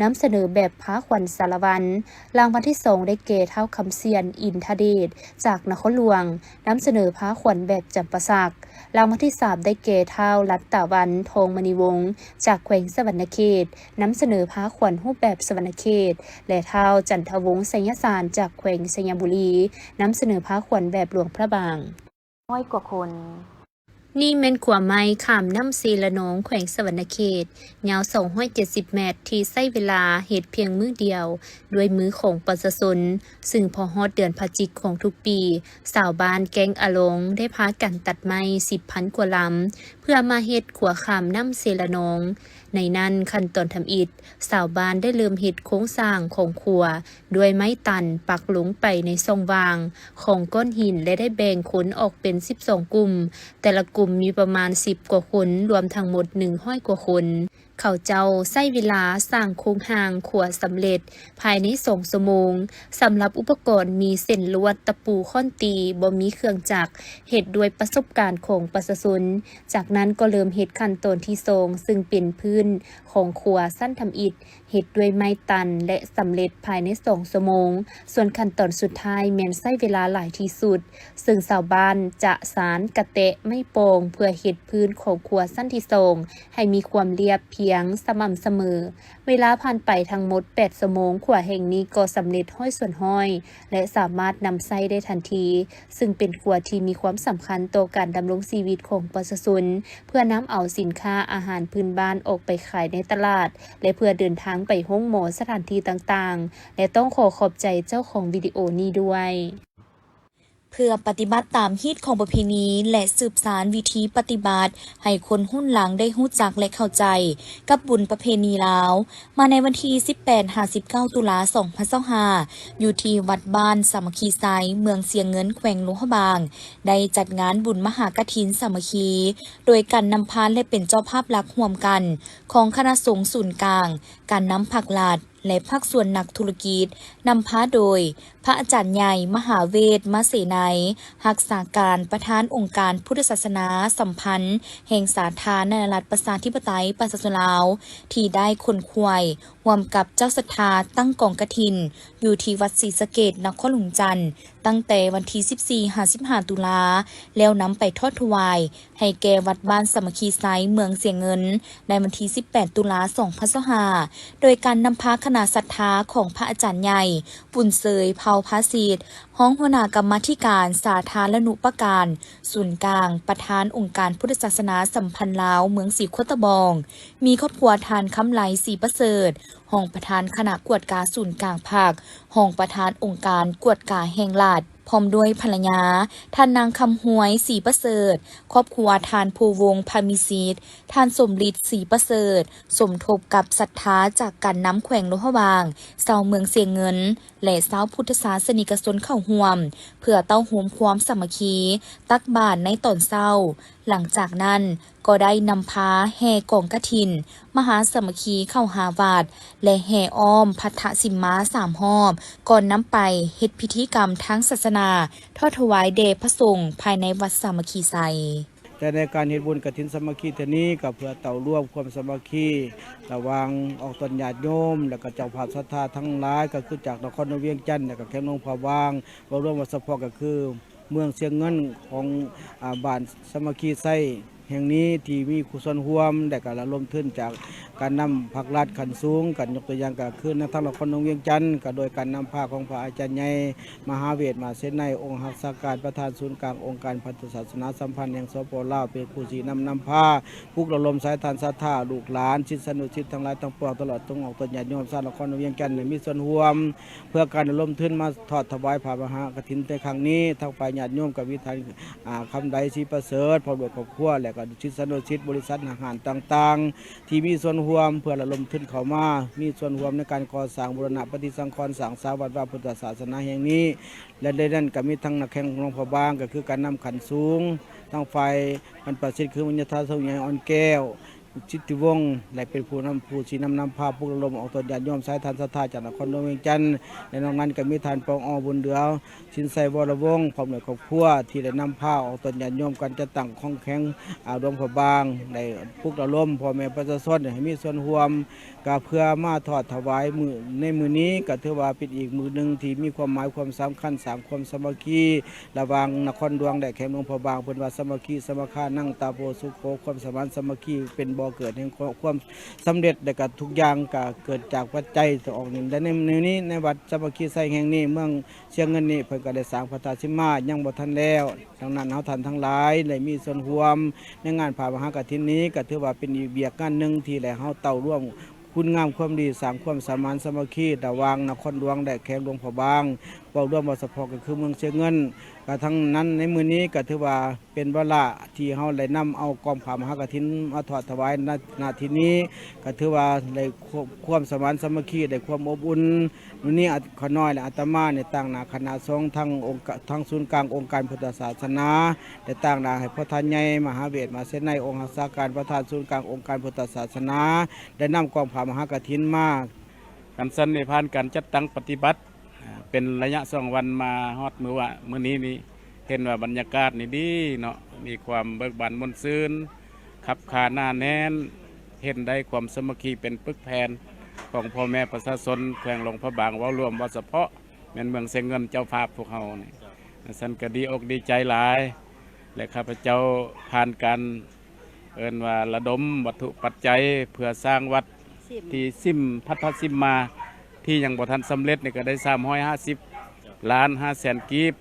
ນຳສະເໜີແບບຜ້າຂວັນສາລະວັນ. ລາງວັນທີສອງ ໄດ້ແກ່ ທ້າວຄຳສຽນ ອິນທະເດດ ຈາກນະຄອນຫຼວງ ນຳສະເໜີຜ້າຂວັນແບບຈຳປາສັກ. ລາງວັນທີສາມ ໄດ້ແກ່ ທ້າວລັດຕາວັນ ທອງມະນີວົງ ຈາກແຂວງສະຫວັນນະເຂດ ນຳສະເໜີຜ້າຂວັນຮູບແບບສະຫວັນນະເຂດ ແລະ ທ້າວຈັນທະວົງ ໄຊຍະສານ ຈາກແຂວງໄຊຍະບູລີ ນຳສະເໜີຜ້າຂວັນແບບຫຼວງພະບາງ. ຮ້ອຍກວ່າຄົນ. ນີ້ແມ່ນຂົວໃໝ່ຂ້າມນ້ຳເຊລະນອງ ແຂວງສະຫວັນນະເຂດ ຍາວສອງຮ້ອຍເຈັດສິບແມັດ ທີ່ໃຊ້ເວລາເຮັດພຽງມື້ດຽວ ດ້ວຍມືຂອງປະຊາຊົນ, ຊຶ່ງພໍຮອດເດືອນພະຈິກຂອງທຸກປີ, ຊາວບ້ານແກ້ງອາລອງໄດ້ພາກັນຕັດໄມ້ສິບພັນກວ່າລຳ ເພື່ອມາເຮັດຂົວຂ້າມນ້ຳເຊລະນອງ. ໃນນັ້ນ, ຂັ້ນຕອນທຳອິດ, ຊາວບ້ານໄດ້ເລີ່ມເຮັດໂຄງສ້າງຂອງຂົວ ດ້ວຍໄມ້ຕັນປັກລົງໄປໃນຊ່ອງວ່າງຂອງກ້ອນຫີນ ແລະ ໄດ້ແບ່ງຄົນອອກເປັນສິບສອງກຸ່ມ, ແຕ່ລະກຸ່ມມີປະມານສິບກວ່າຄົນ, ລວມທັງໝົດໜຶ່ງຮ້ອຍກວ່າຄົນ. ເຂົາເຈົ້າໃຊ້ເວລາສ້າງໂຄງຮ່າງຂົວສຳເລັດພາຍໃນສອງຊົ່ວໂມງ. ສຳລັບອຸປະກອນມີເຊັ່ນລວດ, ຕະປູ, ຄ້ອນຕີ, ບໍ່ມີເຄື່ອງຈັກ, ເຮັດດ້ວຍປະສົບການຂອງປະຊາຊົນ. ຈາກນັ້ນກໍເລີ່ມເຮັດຂັ້ນຕອນທີສອງ ຊຶ່ງເປັນພື້ນຂອງຂົວຊັ້ນທຳອິດ, ເຮັດດ້ວຍໄມ້ຕັນ ແລະ ສຳເລັດພາຍໃນສອງຊົ່ວໂມງ. ສ່ວນຂັ້ນຕອນສຸດທ້າຍແມ່ນໃຊ້ເວລາຫຼາຍທີ່ສຸດ, ເຊິ່ງຊາວບ້ານຈະສານກະແຕະໄມ້ປອງ ເພື່ອເຮັດພື້ນຂອງຂົວຊັ້ນທີສອງ ໃຫ້ມີຄວາມລຽບພຽງສະໝ່ຳສະເໝີ. ເວລາຜ່ານໄປທັງໝົດແປດຊົ່ວໂມງ, ຂົວແຫ່ງນີ້ກໍສຳເລັດຮ້ອຍສ່ວນຮ້ອຍ ແລະ ສາມາດນຳໃຊ້ໄດ້ທັນທີ, ຊຶ່ງເປັນຂົວທີ່ມີຄວາມສຳຄັນຕໍ່ການດຳລົງຊີວິດຂອງປະຊາຊົນ, ເພື່ອນຳເອົາສິນຄ້າອາຫານພື້ນບ້ານອອກໄປຂາຍໃນຕະຫຼາດ ແລະ ເພື່ອເດີນທາງໄປໂຮງໝໍ, ສະຖານທີ່ຕ່າງໆ ແລະ ຕ້ອງຂໍຂອບໃຈເຈົ້າຂອງວິດີໂອນີ້ດ້ວຍ. ເພື່ອປະຕິບັດຕາມຮີດຄອງປະເພນີ ແລະ ສືບສານວິທີປະຕິບັດໃຫ້ຄົນຮຸ່ນຫຼັງໄດ້ຮູ້ຈັກ ແລະ ເຂົ້າໃຈກັບບຸນປະເພນີລາວ, ມາໃນວັນທີສິບແປດຫາສິບເກົ້າ ຕຸລາ ສອງພັນຊາວຫ້າ ຢູ່ທີ່ວັດບ້ານສາມັກຄີໄຊ ເມືອງຊຽງເງິນ ແຂວງຫຼວງພະບາງ ໄດ້ຈັດງານບຸນມະຫາກະຖິນສາມັກຄີ ໂດຍການນຳພາ ແລະ ເປັນເຈົ້າພາບຫຼັກຮ່ວມກັນຂອງຄະນະສົງສູນກາງ, ການນຳພາກລັດ ແລະ ພາກສ່ວນນັກທຸລະກິດ, ນຳພາໂດຍ ພະອາຈານໃຫຍ່ ມະຫາເວດ ມະເສໄນ ຮັກສາການປະທານອົງການພຸດທະສາສະໜາສຳພັນແຫ່ງສາທາລະນະລັດ ປະຊາທິປະໄຕ ປະຊາຊົນລາວ ທີ່ໄດ້ຂົນຂວາຍຮ່ວມກັບເຈົ້າສັດທາຕັ້ງກອງກະຖິນຢູ່ທີ່ວັດສີສະເກດ ນະຄອນຫຼວງຈັນ ຕັ້ງແຕ່ວັນທີສິບສີ່ຫາສິບຫ້າ ຕຸລາ ແລ້ວນຳໄປທອດຖວາຍ ໃຫ້ແກ່ວັດບ້ານສາມັກຄີໄຊ ເມືອງຊຽງເງິນ ໃນວັນທີສິບແປດ ຕຸລາ ສອງພັນຊາວຫ້າ ໂດຍການນຳພາຄະນະສັດທາຂອງພະອາຈານໃຫຍ່ ບຸນເຊີຍ ເຜົ່າພາສິດ ຮອງຫົວໜ້າກຳມາທິການສາທາລະນຸປະການສູນກາງ, ປະທານອົງການພຸດທະສາສະໜາສຳພັນລາວເມືອງສີໂຄດຕະບອງ, ມີຄອບຄົວທ່ານ ຄຳໄລ ສີປະເສີດ ຮອງປະທານຄະນະກວດກາສູນກາງພັກ, ຮອງປະທານອົງການກວດກາແຫ່ງລັດ ພ້ອມດ້ວຍພັນລະຍາ, ທ່ານນາງ ຄຳຮວຍ ສີປະເສີດ, ຄອບຄົວທ່ານ ພູວົງ ພາມີສິດ, ທ່ານ ສົມລິດ ສີປະເສີດ, ສົມທົບກັບສັດທາຈາກການນຳແຂວງຫຼວງພະບາງ, ຊາວເມືອງຊຽງເງິນ ແລະ ຊາວພຸດທະສາສະນິກະຊົນເຂົ້າຮ່ວມ ເພື່ອເຕົ້າໂຮມຄວາມສາມັກຄີ, ຕັກບາດໃນຕອນເຊົ້າ. ຫຼັງຈາກນັ້ນກໍໄດ້ນຳພາແຫ່ກອງກະຖິນ ມະຫາສາມັກຄີເຂົ້າຫາວັດ ແລະ ແຫ່ອ້ອມພັດທະສິມມາສາມຮອບ ກ່ອນນຳໄປເຮັດພິທີກຳທາງສາສະໜາ ທອດຖວາຍແດ່ພະສົງພາຍໃນວັດສາມັກຄີໄຊ. ແຕ່ໃນການເຮັດບຸນກະຖິນສາມັກຄີເທື່ອນີ້ ກໍເພື່ອເຕົ້າລວມຄວາມສາມັກຄີລະຫວ່າງອອກຕົນຍາດໂຍມ ແລະ ກໍເຈົ້າພາບສັດທາທັງຫຼາຍ ກໍຄືຈາກນະຄອນຫຼວງວຽງຈັນ ແລະ ກໍແຂວງຫຼວງພະບາງ ເວົ້າລວມວ່າສະເພາະກໍຄືເມືອງຊຽງເງິນຂອງ ອາ ບ້ານສາມັກຄີໄຊ ແຫ່ງນີ້ທີ່ມີສ່ວນຮ່ວມ ແລະ ກະລະດົມທຶນຈາກການນຳພາກລັດຂັ້ນສູງ ກັນຍົກຕົວຢ່າງກະຄືໃນທາງນະຄອນຫຼວງວຽງຈັນ ກະໂດຍການນຳພາຂອງພະອາຈານໃຫຍ່ ມະຫາເວດ ມະເສໄນ ອົງຮັກສາການປະທານສູນກາງອົງການພຸດທະສາສະໜາສຳພັນແຫ່ງ ສປ ລາວ ເປັນຜູ້ຊີ້ນຳນຳພາ ປຸກລະດົມສາຍທານສັດທາ ລູກຫຼານ ສິດສານຸສິດທັງຫຼາຍທັງປວງ ຕະຫຼອດຈົນອອກຕົນຍາດໂຍມຊາວນະຄອນຫຼວງວຽງຈັນ ໄດ້ມີສ່ວນຮ່ວມ ເພື່ອການລະດົມທຶນມາທອດຖວາຍພະມະຫາກະຖິນໃນຄັ້ງນີ້. ທາງຝ່າຍຍາດໂຍມກໍມີທ່ານ ອາ ຄຳໄດ ສີປະເສີດ ພ້ອມດ້ວຍຄອບຄົວ ແລະ ກໍສິດສານຸສິດ ບໍລິສັດ ຫ້າງຮ້ານຕ່າງໆ ທີ່ມີສ່ວນຮ່ວມເພື່ອລະດົມທຶນເຂົ້າມາ ມີສ່ວນຮ່ວມໃນການກໍ່ສ້າງບູລະນະປະຕິສັງຂອນ ສ້າງສາວັດວາພຸດທະສາສະໜາແຫ່ງນີ້ ແລະ ໃນນັ້ນກໍມີທັງນະແຂວງຫຼວງພະບາງ ກໍຄືການນຳຂັ້ນສູງ ທາງຝ່າຍບັນພະສິດ ຄືບັນຍາທາຊົນໃຫຍ່ອ່ອນແກ້ວ ສິດທິວົງ ແລະ ເປັນຜູ້ນຳ ຜູ້ຊີ້ນຳນຳພາ ປຸກລະດົມອອກຕົນຍາດໂຍມສາຍທານສັດທາຈາກນະຄອນຫຼວງວຽງຈັນ ແລະ ນອກນັ້ນກໍມີທ່ານ ປອງ ອ ບຸນເຫຼືອ ສິນໄຊ ວໍລະວົງ ພ້ອມດ້ວຍຄອບຄົວ ທີ່ໄດ້ນຳພາອອກຕົນຍາດໂຍມ ການຈັດຕັ້ງຂອງແຂວງ ອາ ຫຼວງພະບາງ ໄດ້ປຸກລະດົມພໍ່ແມ່ປະຊາຊົນໃຫ້ມີສ່ວນຮ່ວມ ກະເພື່ອມາທອດຖວາຍມື້ ໃນມື້ນີ້ ກະຖືວ່າເປັນອີກມື້ໜຶ່ງທີ່ມີຄວາມໝາຍຄວາມສຳຄັນ ສ້າງຄວາມສາມັກຄີລະຫວ່າງນະຄອນຫຼວງ ແລະ ແຂວງຫຼວງພະບາງ. ເພິ່ນວ່າ ສາມັກຄີ ສາມັກຄານັງ ຕະໂປ ສຸໂຂ ຄວາມສະໝານສາມັກຄີເປັນບໍ່ເກີດແຫ່ງຄວາມສຳເລັດ ແລະ ກະທຸກຢ່າງກະເກີດຈາກປັດໄຈສອງນີ້ ແລະ ໃນ ໃນນີ້ ໃນວັດສາມັກຄີໄຊແຫ່ງນີ້ ເມືອງຊຽງເງິນນີ້ ເພິ່ນກະໄດ້ສ້າງພັດທະສິມມາຍັງບໍ່ທັນແລ້ວ. ດັ່ງນັ້ນ ເຮົາທ່ານທັງຫຼາຍໄດ້ມີສ່ວນຮ່ວມໃນງານພະມະຫາກະຖິນນີ້ ກະຖືວ່າເປັນອີກວຽກງານໜຶ່ງທີ່ໄດ້ເຮົາເຕົ້າລວມຄຸນງາມຄວາມດີ ສ້າງຄວາມສະໝານສາມັກຄີລະຫວ່າງນະຄອນຫຼວງ ແລະ ແຂວງຫຼວງພະບາງ ເວົ້າລວມເວົ້າສະເພາະກໍຄືເມືອງຊຽງເງິນ. ກະທັງນັ້ນໃນມື້ນີ້ກໍຖືວ່າເປັນວາລະທີ່ເຮົາໄດ້ນຳເອົາກອງຜ້າມະຫາກະຖິນມາທອດຖວາຍ ນະ ນະທີ່ນີ້ ກໍຖືວ່າໄດ້ຄວາມ ຄວາມສະໝານສາມັກຄີ ໄດ້ຄວາມອົບອຸ່ນ. ມື້ນີ້ອາ ຂ້ານ້ອຍ ແລະ ອາດຕະມາໄດ້ຕາງໜ້າຄະນະສົງ ທັງອົງກາ ທັງສູນກາງອົງການພຸດທະສາສະໜາ ໄດ້ຕາງໜ້າໃຫ້ພະທ່ານໃຫຍ່ມະຫາເວດ ມະເສໄນ ອົງຮັກສາການປະທານສູນກາງອົງການພຸດທະສາສະໜາ ໄດ້ນຳກອງຜ້າມະຫາກະຖິນມາ. ຄັນຊັ້ນນີ້ ຜ່ານການຈັດຕັ້ງປະຕິບັດ ເປັນໄລຍະສອງວັນມາຮອດມື້ວາ ມື້ນີ້ນີ້ ເຫັນວ່າບັນຍາກາດນີ້ດີເນາະ ມີຄວາມເບີກບານມ່ວນຊື່ນ ຄັບຄາໜາແໜ້ນ ເຫັນໄດ້ຄວາມສາມັກຄີເປັນປຶກແຜ່ນຂອງພໍ່ແມ່ປະຊາຊົນແຂວງຫຼວງພະບາງ ເວົ້າລວມເວົ້າສະເພາະ ແມ່ນເມືອງຊຽງເງິນເຈົ້າພາບພວກເຮົານີ້ ຊັ້ນກໍດີອົກດີໃຈຫຼາຍ ແລະ ຂ້າພະເຈົ້າຜ່ານການ ເອີ້ນວ່າລະດົມວັດຖຸປັດໄຈເພື່ອສ້າງວັດທີ່ຊິມ ພັດທະຊິມມາ ທີ່ຍັງບໍ່ທັນສຳເລັດນີ້ກໍໄດ້ສາມຮ້ອຍຫ້າສິບລ້ານຫ້າແສນກີບ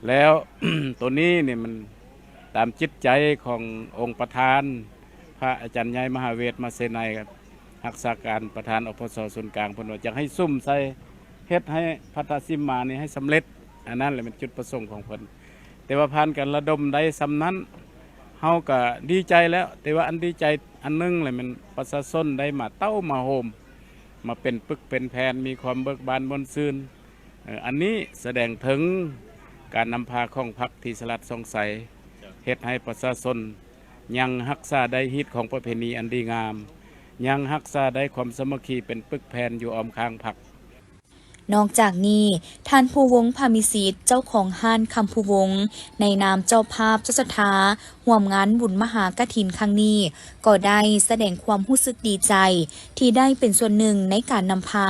ແລ້ວ ໂຕນີ້ນີ້ມັນຕາມຈິດໃຈຂອງອົງປະທານ ພະອາຈານໃຫຍ່ມະຫາເວດ ມະເສໄນ ຮັກສາການປະທານ ອພສ ສູນກາງ ເພິ່ນວ່າຢາກໃຫ້ສຸມໃສ່ ເຮັດໃຫ້ພັດທະຊິມມານີ້ໃຫ້ສຳເລັດ ອັນນັ້ນແຫຼະແມ່ນຈຸດປະສົງຂອງເພິ່ນ. ແຕ່ວ່າຜ່ານການລະດົມໄດ້ສ່ຳນັ້ນ ເຮົາກໍດີໃຈແລ້ວ ແຕ່ວ່າອັນດີໃຈອັນໜຶ່ງແຫຼະແມ່ນປະຊາຊົນໄດ້ມາເຕົ້າມາໂຮມ ມາເປັນປຶກເປັນແຜ່ນ ມີຄວາມເບີກບານມ່ວນຊື່ນ. ເອີ ອັນນີ້ສະແດງເຖິງການນຳພາຂອງພັກທີ່ສະຫຼາດສ່ອງໃສ ເຮັດໃຫ້ປະຊາຊົນຍັງຮັກສາໄດ້ຮີດຄອງປະເພນີອັນດີງາມ ຍັງຮັກສາໄດ້ຄວາມສາມັກຄີເປັນປຶກແຜ່ນຢູ່ອ້ອມຂ້າງພັກ. ນອກຈາກນີ້, ທ່ານ ພູວົງ ພາມີສິດ ເຈົ້າຂອງຮ້ານຄຳພູວົງ ໃນນາມເຈົ້າພາບເຈົ້າສັດທາຮ່ວມງານບຸນມະຫາກະຖິນຄັ້ງນີ້ ກໍໄດ້ສະແດງຄວາມຮູ້ສຶກດີໃຈ ທີ່ໄດ້ເປັນສ່ວນໜຶ່ງໃນການນຳພາ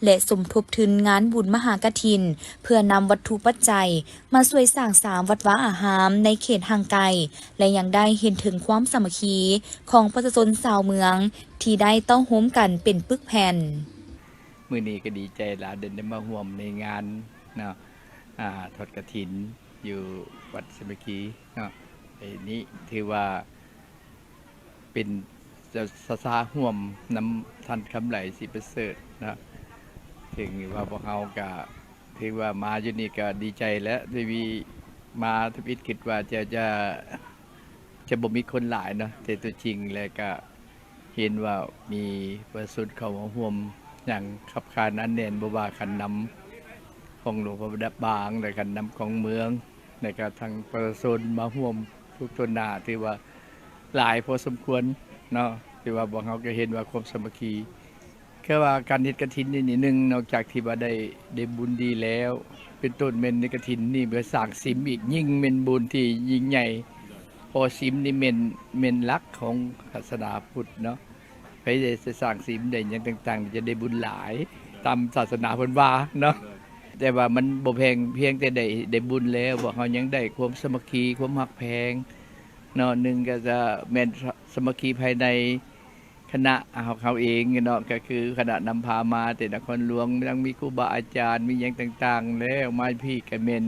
ແລະ ສົມທົບທຶນງານບຸນມະຫາກະຖິນ ເພື່ອນຳວັດຖຸປັດໄຈມາຊ່ວຍສ້າງສາວັດວາອາຮາມໃນເຂດຫ່າງໄກ ແລະ ຍັງໄດ້ເຫັນເຖິງຄວາມສາມັກຄີຂອງປະຊາຊົນຊາວເມືອງ ທີ່ໄດ້ເຕົ້າໂຮມກັນເປັນປຶກແຜ່ນ. ມື້ນີ້ກໍດີໃຈຫຼາຍ ໄດ້ ໄດ້ມາຮ່ວມໃນງານເນາະ ອ່າ ທອດກະຖິນຢູ່ວັດສາມັກຄີເນາະ. ໄອ້ນີ້ຖືວ່າເປັນສະ ສະ ສາຮ່ວມນຳທ່ານຄຳໄຫຼ ສີປະເສີດເນາະ. ເຖິງວ່າພວກເຮົາກະຖືວ່າມາຢູ່ນີ້ກະດີໃຈແລ້ວ ໄດ້ມີ ມາທຳອິດຄິດວ່າຈະ ຈະ ຈະບໍ່ມີຄົນຫຼາຍເນາະ ແຕ່ຕົວຈິງແລ້ວກະ ເຫັນວ່າມີປະຊາຊົນເຂົ້າມາຮ່ວມຢ່າງຄັບຄາໜາແໜ້ນ ບໍ່ວ່າການນຳຂອງຫຼວງພະບາງ ແລະ ການນຳຂອງເມືອງ ແລະ ກະທັງປະຊາຊົນມາຮ່ວມທຸກທົ່ວໜ້າ ຖືວ່າຫຼາຍພໍສົມຄວນເນາະ. ແຕ່ວ່າພວກເຮົາກະເຫັນວ່າຄວາມສາມັກຄີ ຄືວ່າການເຮັດກະຖິນນີ້ໜຶ່ງ ນອກຈາກທີ່ວ່າໄດ້ ໄດ້ບຸນດີແລ້ວ ເປັນຕົ້ນແມ່ນໃນກະຖິນນີ້ເພື່ອສ້າງສິມອີກ ຍິ່ງແມ່ນບຸນທີ່ຍິ່ງໃຫຍ່ ເພາະສິມນີ້ແມ່ນ ແມ່ນຫຼັກຂອງສາສະໜາພຸດເນາະ. ໃຜໄດ້ສ້າງສິມໄດ້ຫຍັງຕ່າງໆ ຈະໄດ້ບຸນຫຼາຍຕາມສາສະໜາເພິ່ນວ່າເນາະ. ແຕ່ວ່າມັນບໍ່ແພງ ພຽງແຕ່ໄດ້ ໄດ້ບຸນແລ້ວ ພວກເຮົາຍັງໄດ້ຄວາມສາມັກຄີ ຄວາມຮັກແພງເນາະ. ໜຶ່ງກໍຈະແມ່ນສາ ສາມັກຄີພາຍໃນ ຄະນະເຮົາເອງເນາະ ກໍຄືຄະນະນຳພາມາແຕ່ນະຄອນຫຼວງ ຍັງມີຄູບາອາຈານ ມີຫຍັງຕ່າງໆ ແລ້ວມາພີ້ກໍແມ່ນ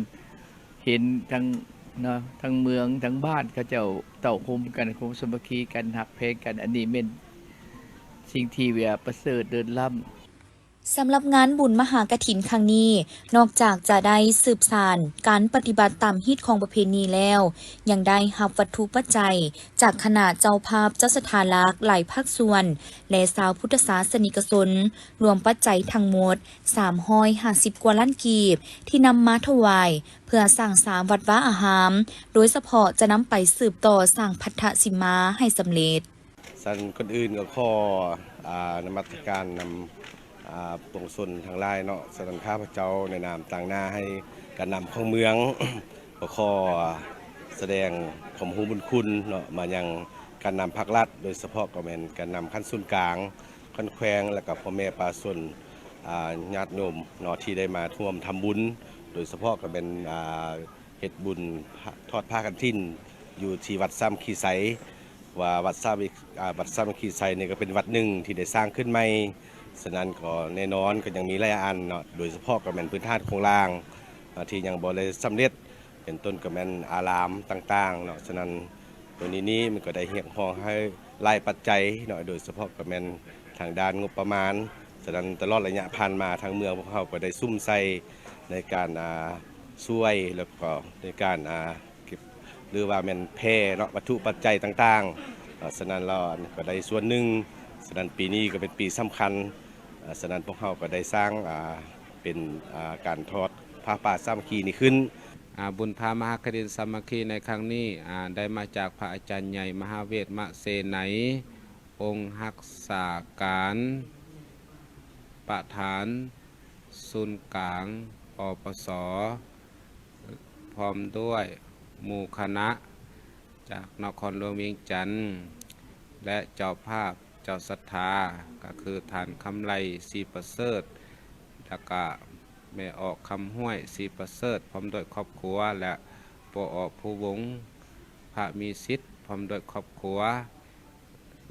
ເຫັນທັງເນາະ ທັງເມືອງ ທັງບ້ານເຂົາເຈົ້າເຕົ້າໂຮມກັນ ຄວາມສາມັກຄີກັນ ຮັກແພງກັນ. ອັນນີ້ແມ່ນສິ່ງທີ່ວ່າປະເສີດເລີດລ້ຳ. ສຳລັບງານບຸນມະຫາກະຖິນຄັ້ງນີ້ ນອກຈາກຈະໄດ້ສືບສານການປະຕິບັດຕາມຮີດຄອງປະເພນີແລ້ວ, ຍັງໄດ້ຮັບວັດຖຸປັດໄຈຈາກຄະນະເຈົ້າພາບເຈົ້າສັດທາຫຼັກຫຼາຍພາກສ່ວນ ແລະ ຊາວພຸດທະສາສະນິກະຊົນ ລວມປັດໄຈທັງໝົດສາມຮ້ອຍຫ້າສິບກວ່າລ້ານກີບ ທີ່ນຳມາຖວາຍເພື່ອສ້າງສາວັດວາອາຮາມ, ໂດຍສະເພາະຈະນຳໄປສືບຕໍ່ສ້າງພັດທະສິມມາໃຫ້ສຳເລັດ. ຊັ້ນກ່ອນອື່ນກໍຂໍ ອ່າ ນະມັດສະການນຳ ອ່າ ປວງຊົນທັງຫຼາຍເນາະ. ສະນັ້ນ ຂ້າພະເຈົ້າໃນນາມຕາງໜ້າໃຫ້ການນຳຂອງເມືອງ ກໍຂໍສະແດງຄວາມຮູ້ບຸນຄຸນເນາະ ມາຍັງການນຳພັກລັດ, ໂດຍສະເພາະກໍແມ່ນການນຳຂັ້ນສູນກາງ, ຂັ້ນແຂວງ ແລະ ກໍພໍ່ແມ່ປະຊາຊົນ ອ່າ ຍາດໂຍມເນາະ ທີ່ໄດ້ມາຮ່ວມທຳບຸນ, ໂດຍສະເພາະກໍແມ່ນ ອ່າ ເຮັດບຸນທອດຜ້າກະຖິນຢູ່ທີ່ວັດສາມັກຄີໄຊ ວ່າວັດສາ ອ່າ ວັດສາມັກຄີໄຊນີ້ກໍເປັນວັດໜຶ່ງທີ່ໄດ້ສ້າງຂຶ້ນໃໝ່. ສະນັ້ນກໍແນ່ນອນກໍຍັງມີຫຼາຍອັນເນາະ, ໂດຍສະເພາະກໍແມ່ນພື້ນຖານໂຄງລ່າງ ອ່າ ທີ່ຍັງບໍ່ໄດ້ສຳເລັດ, ເປັນຕົ້ນກໍແມ່ນອາລາມຕ່າງໆເນາະ. ສະນັ້ນ ໂຕນີ້ນີ້ມັນກໍໄດ້ຮຽກຮ້ອງໃຫ້ຫຼາຍປັດໄຈເນາະ, ໂດຍສະເພາະກໍແມ່ນທາງດ້ານງົບປະມານ. ສະນັ້ນ ຕະຫຼອດໄລຍະຜ່ານມາ ທາງເມືອງພວກເຮົາກໍໄດ້ສຸມໃສ່ ໃນການ ອ່າ ຊ່ວຍ ແລ້ວກໍໃນການ ອ່າ ເກັບ ຫຼືວ່າແມ່ນແຜ່ເນາະ ວັດຖຸປັດໄຈຕ່າງໆ. ເອີ ສະນັ້ນແລ້ວກໍໄດ້ສ່ວນໜຶ່ງ, ສະນັ້ນປີນີ້ກໍເປັນປີສຳຄັນ. ເອີ ສະນັ້ນພວກເຮົາກໍໄດ້ສ້າງ ອ່າ ເປັນ ອ່າ ການທອດຜ້າປ່າສາມັກຄີນີ້ຂຶ້ນ. ອາ ບຸນຜ້າມະຫາກະຖິນສາມັກຄີໃນຄັ້ງນີ້ ອາ ໄດ້ມາຈາກພະອາຈານໃຫຍ່ມະຫາເວດມະເຊໄນ ອົງຮັກສາການປະທານສູນກາງ ອປສ ພ້ອມດ້ວຍໝູ່ຄະນະຈາກນະຄອນຫຼວງວຽງຈັນ ແລະ ເຈົ້າພາບ ເຈົ້າສັດທາ ກໍຄືທ່ານຄຳໄລ ສີປະເສີດ ແລ້ວກະແມ່ອອກ ຄຳຫ້ວຍ ສີປະເສີດ ພ້ອມດ້ວຍຄອບຄົວ ແລະ ປໍອອກ ພູວົງ ພະມີສິດ ພ້ອມດ້ວຍຄອບຄົວ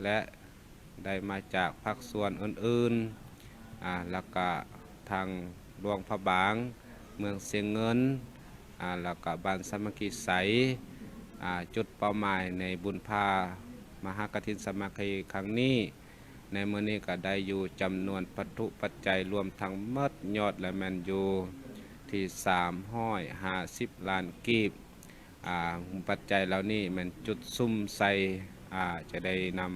ແລະ ໄດ້ມາຈາກພາກສ່ວນອື່ນໆ ອາ ແລ້ວກະທາງຫຼວງພະບາງ ເມືອງຊຽງເງິນ ອາ ແລ້ວກະບ້ານສາມັກຄີໄຊ ອາ ຈຸດເປົ້າໝາຍໃນບຸນຜ້າມະຫາກະຖິນສາມັກຄີຄັ້ງນີ້ ໃນມື້ນີ້ກໍໄດ້ຢູ່ຈຳນວນວັດຖຸປັດໄຈລວມທັງໝົດຍອດແລ້ວແມ່ນຢູ່ທີ່ສາມຮ້ອຍຫ້າສິບລ້ານກີບ. ອາ ປັດໄຈເຫຼົ່ານີ້ແມ່ນຈຸດສຸມໃສ່ ອາ ຈະໄດ້ນຳ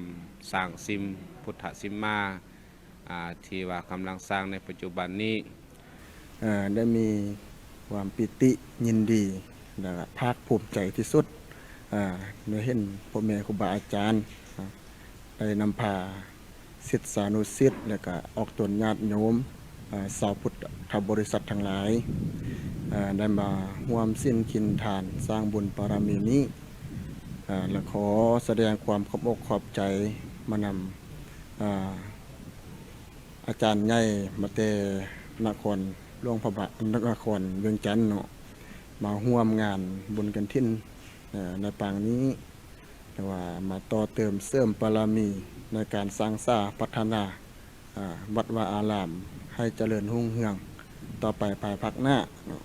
ສ້າງສິມ ພຸດທະສິມມາ ອາ ທີ່ວ່າກຳລັງສ້າງໃນປັດຈຸບັນນີ້. ເອີ ໄດ້ມີຄວາມປີຕິຍິນດີ ແລະ ພາກພູມໃຈທີ່ສຸດ ເອີ ໄດ້ເຫັນພໍ່ແມ່ຄູບາອາຈານ ເອີ ໄດ້ນຳພາສິດສານຸສິດ ແລະ ກະອອກຕົນຍາດໂຍມ ເອີ ຊາວພຸດທະບໍລິສັດທັງຫຼາຍ ເອີ ໄດ້ມາຮ່ວມສິນກິນທານສ້າງບຸນບາລະມີນີ້ ເອີ ແລະ ຂໍສະແດງຄວາມຂອບອົກຂອບໃຈມານຳ ເອີ ອາຈານໃຫຍ່ມາແຕ່ນະຄອນຫຼວງພະບາງ ນະຄອນວຽງຈັນເນາະ ມາຮ່ວມງານບຸນກະຖິນ ເອີ ໃນປາງນີ້ ແຕ່ວ່າມາຕໍ່ເຕີມເສີມບາລະມີໃນການສ້າງສາພັດທະນາ ເອີ ວັດວາອາລາມໃຫ້ຈະເລີນຮຸ່ງເຮືອງຕໍ່ໄປພາຍພາກໜ້າເນາະ.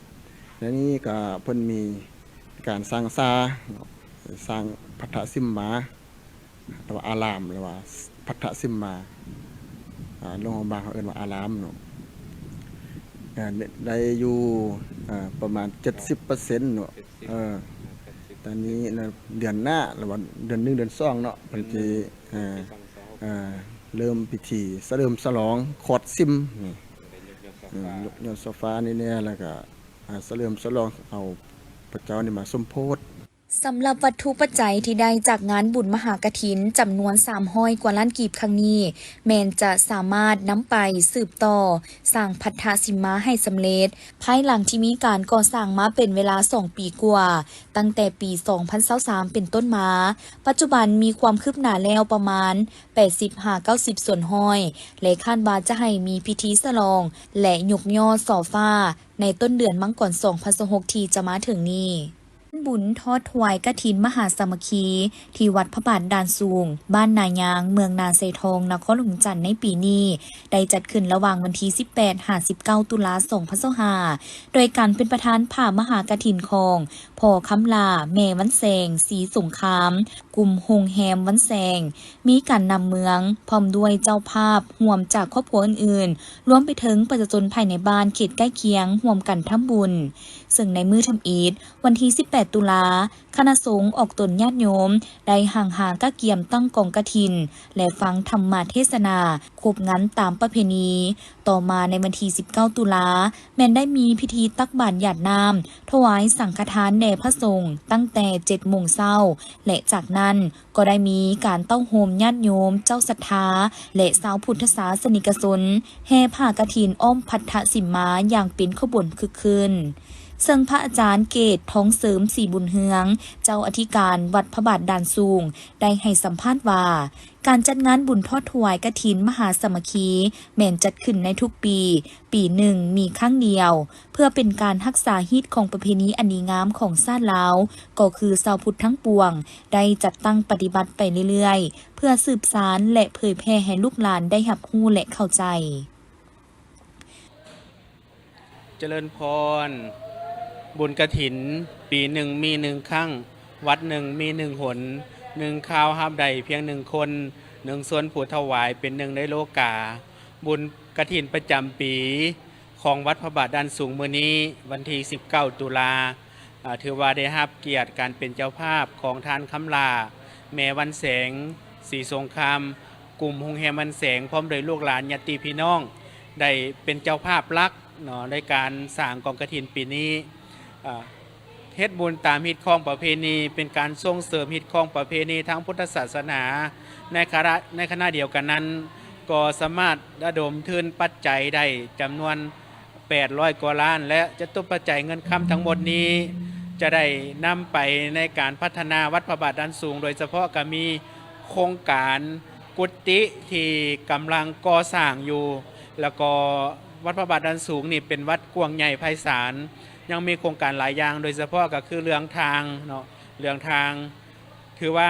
ໃນນີ້ກະເພິ່ນມີການສ້າງສາເນາະ ສ້າງພັດທະສິມມາ ແຕ່ວ່າອາລາມ ຫຼືວ່າພັດທະສິມມາ ອາ ຫຼວງພະບາງເຂົາເອີ້ນວ່າອາລາມເນາະ ອາ ໄດ້ຢູ່ ອາ ປະມານເຈັດສິບເປີເຊັນເນາະ ເອີ ຕອນນີ້ນະ ເດືອນໜ້າ ຫຼືວ່າເດືອນໜຶ່ງເດືອນສອງເນາະ ເພິ່ນຊິ ເອີ ເລີ່ມພິທີສະເຫຼີມສະຫຼອງຂອດສິມນີ້ ເອີ ຍົກຍອດໂຊຟານີ້ແດ່ ແລ້ວກະ ອາ ສະເຫຼີມສະຫຼອງເອົາພະເຈົ້ານີ້ມາສົມໂພດ. ສຳລັບວັດຖຸປັດໄຈທີ່ໄດ້ຈາກງານບຸນມະຫາກະຖິນຈຳນວນສາມຮ້ອຍກວ່າລ້ານກີບຄັ້ງນີ້ ແມ່ນຈະສາມາດນຳໄປສືບຕໍ່ສ້າງພັດທະສິມມາໃຫ້ສຳເລັດ ພາຍຫຼັງທີ່ມີການກໍ່ສ້າງມາເປັນເວລາສອງປີກວ່າ ຕັ້ງແຕ່ປີສອງພັນຊາວສາມເປັນຕົ້ນມາ. ປັດຈຸບັນມີຄວາມຄືບໜ້າແລ້ວປະມານແປດສິບຫາເກົ້າສິບສ່ວນຮ້ອຍ ແລະ ຄາດວ່າຈະໃຫ້ມີພິທີສະຫຼອງ ແລະ ຍົກຍອດໂຊຟາ ໃນຕົ້ນເດືອນມັງກອນ ສອງພັນຊາວຫົກ ທີ່ຈະມາເຖິງນີ້. ບຸນທອດຖວາຍກະຖິນມະຫາສາມັກຄີ ທີ່ວັດພະບາດດ່ານສູງ ບ້ານນາຍາງ ເມືອງນາຊາຍທອງ ນະຄອນຫຼວງວຽງຈັນ ໃນປີນີ້ ໄດ້ຈັດຂຶ້ນລະຫວ່າງວັນທີສິບແປດ ຫາ ສິບເກົ້າ ຕຸລາ ສອງພັນຊາວຫ້າ ໂດຍການເປັນປະທານຜ້າມະຫາກະຖິນຂອງ ພໍ່ຄຳຫຼ້າ ແມ່ວັນແສງ ສີສົງຄາມ ກຸ່ມໂຮງແຮມວັນແສງ ມີການນຳເມືອງ ພ້ອມດ້ວຍເຈົ້າພາບຮ່ວມຈາກຄອບຄົວອື່ນໆ ລວມໄປເຖິງປະຊາຊົນພາຍໃນບ້ານເຂດໃກ້ຄຽງຮ່ວມກັນທຳບຸນ. ເຊິ່ງໃນມື້ທຳອິດ ວັນທີສິບແປດ ຕຸລາ ຄະນະສົງອອກຕົນຍາດໂຍມ ໄດ້ຫ້າງຫາກະກຽມຕັ້ງກອງກະຖິນ ແລະ ຟັງທຳມະເທສະນາຄົບງັນຕາມປະເພນີ. ຕໍ່ມາໃນວັນທີສິບເກົ້າ ຕຸລາ ແມ່ນໄດ້ມີພິທີຕັກບາດຢາດນ້ຳ ຖວາຍສັງຄະທານແດ່ພະສົງຕັ້ງແຕ່ເຈັດໂມງເຊົ້າ ແລະ ຈາກນັ້ນ ກໍໄດ້ມີການເຕົ້າໂຮມຍາດໂຍມເຈົ້າສັດທາ ແລະ ຊາວພຸດທະສາສະນິກະຊົນ ແຫ່ຜ້າກະຖິນອ້ອມພັດທະສິມມາຢ່າງເປັນຂະບວນຄຶກຄື້ນ. ເຊິ່ງພະອາຈານເກດ ທອງເສີມ ສີບຸນເຮືອງ ເຈົ້າອະທິການວັດພະບາດດ່ານສູງ ໄດ້ໃຫ້ສຳພາດວ່າ ການຈັດງານບຸນທອດຖວາຍກະຖິນມະຫາສາມັກຄີ ແມ່ນຈັດຂຶ້ນໃນທຸກປີ, ປີໜຶ່ງມີຄັ້ງດຽວ ເພື່ອເປັນການຮັກສາຮີດຄອງປະເພນີອັນດີງາມຂອງຊາດລາວ, ກໍຄືຊາວພຸດທັງປວງໄດ້ຈັດຕັ້ງປະຕິບັດໄປເລື້ອຍໆ ເພື່ອສືບສານ ແລະ ເຜີຍແຜ່ໃຫ້ລູກຫຼານໄດ້ຮັບຮູ້ ແລະ ເຂົ້າໃຈ. ຈະເລີນພອນ, ບຸນກະຖິນປີໜຶ່ງມີໜຶ່ງຄັ້ງ, ວັດໜຶ່ງມີໜຶ່ງຫົນ, ໜຶ່ງຄາວຮັບໄດ້ພຽງໜຶ່ງຄົນ, ໜຶ່ງສ່ວນຜູ້ຖວາຍເປັນໜຶ່ງໃນໂລກາ. ບຸນກະຖິນປະຈຳປີ ຂ ຂອງວັດພະບາດດານສູງມື້ນີ້ ວັນທີສິບເກົ້າ ຕຸລາ ອາ ຖືວ່າໄດ້ຮັບກຽດການເປັນເຈົ້າພາບຂອງທ່ານຄຳຫຼ້າ ແມ່ວັນແສງ ສີສົງຄາມ ກຸ່ມໂຮງແຮມວັນແສງ ພ້ອມດ້ວຍລູກຫຼານຍາດຕິພີ່ນ້ອງ ໄດ້ເປັນເຈົ້າພາບຫຼັກເນາະ ໃນການສ້າງກອງກະຖິນປີນີ້. ອາ ເຮັດບຸນຕາມຮີດຄອງປະເພນີ ເປັນການສົ່ງເສີມຮີດຄອງປະເພນີທາງພຸດທະສາສະໜາ. ໃນຂະນະ ໃນຂະນະດຽວກັນນັ້ນ ກໍສາມາດລະດົມທຶນປັດໄຈໄດ້ຈຳນວນ ແປດຮ້ອຍກວ່າລ້ານ ແລະ ຈະຕຸປັດໄຈເງິນຄຳທັງໝົດນີ້ ຈະໄດ້ນຳໄປໃນການພັດທະນາວັດພະບາດດານສູງ ໂດຍສະເພາະກໍມີໂຄງການກຸດຕິທີ່ກຳລັງກໍ່ສ້າງຢູ່ ແລ້ວກໍວັດພະບາດດານສູງນີ້ເປັນວັດກວ້າງໃຫຍ່ໄພສານ ຍັງມີໂຄງການຫຼາຍຢ່າງ ໂດຍສະເພາະກໍຄືເລື່ອງທາງເນາະ ເລື່ອງທາງ ຖືວ່າ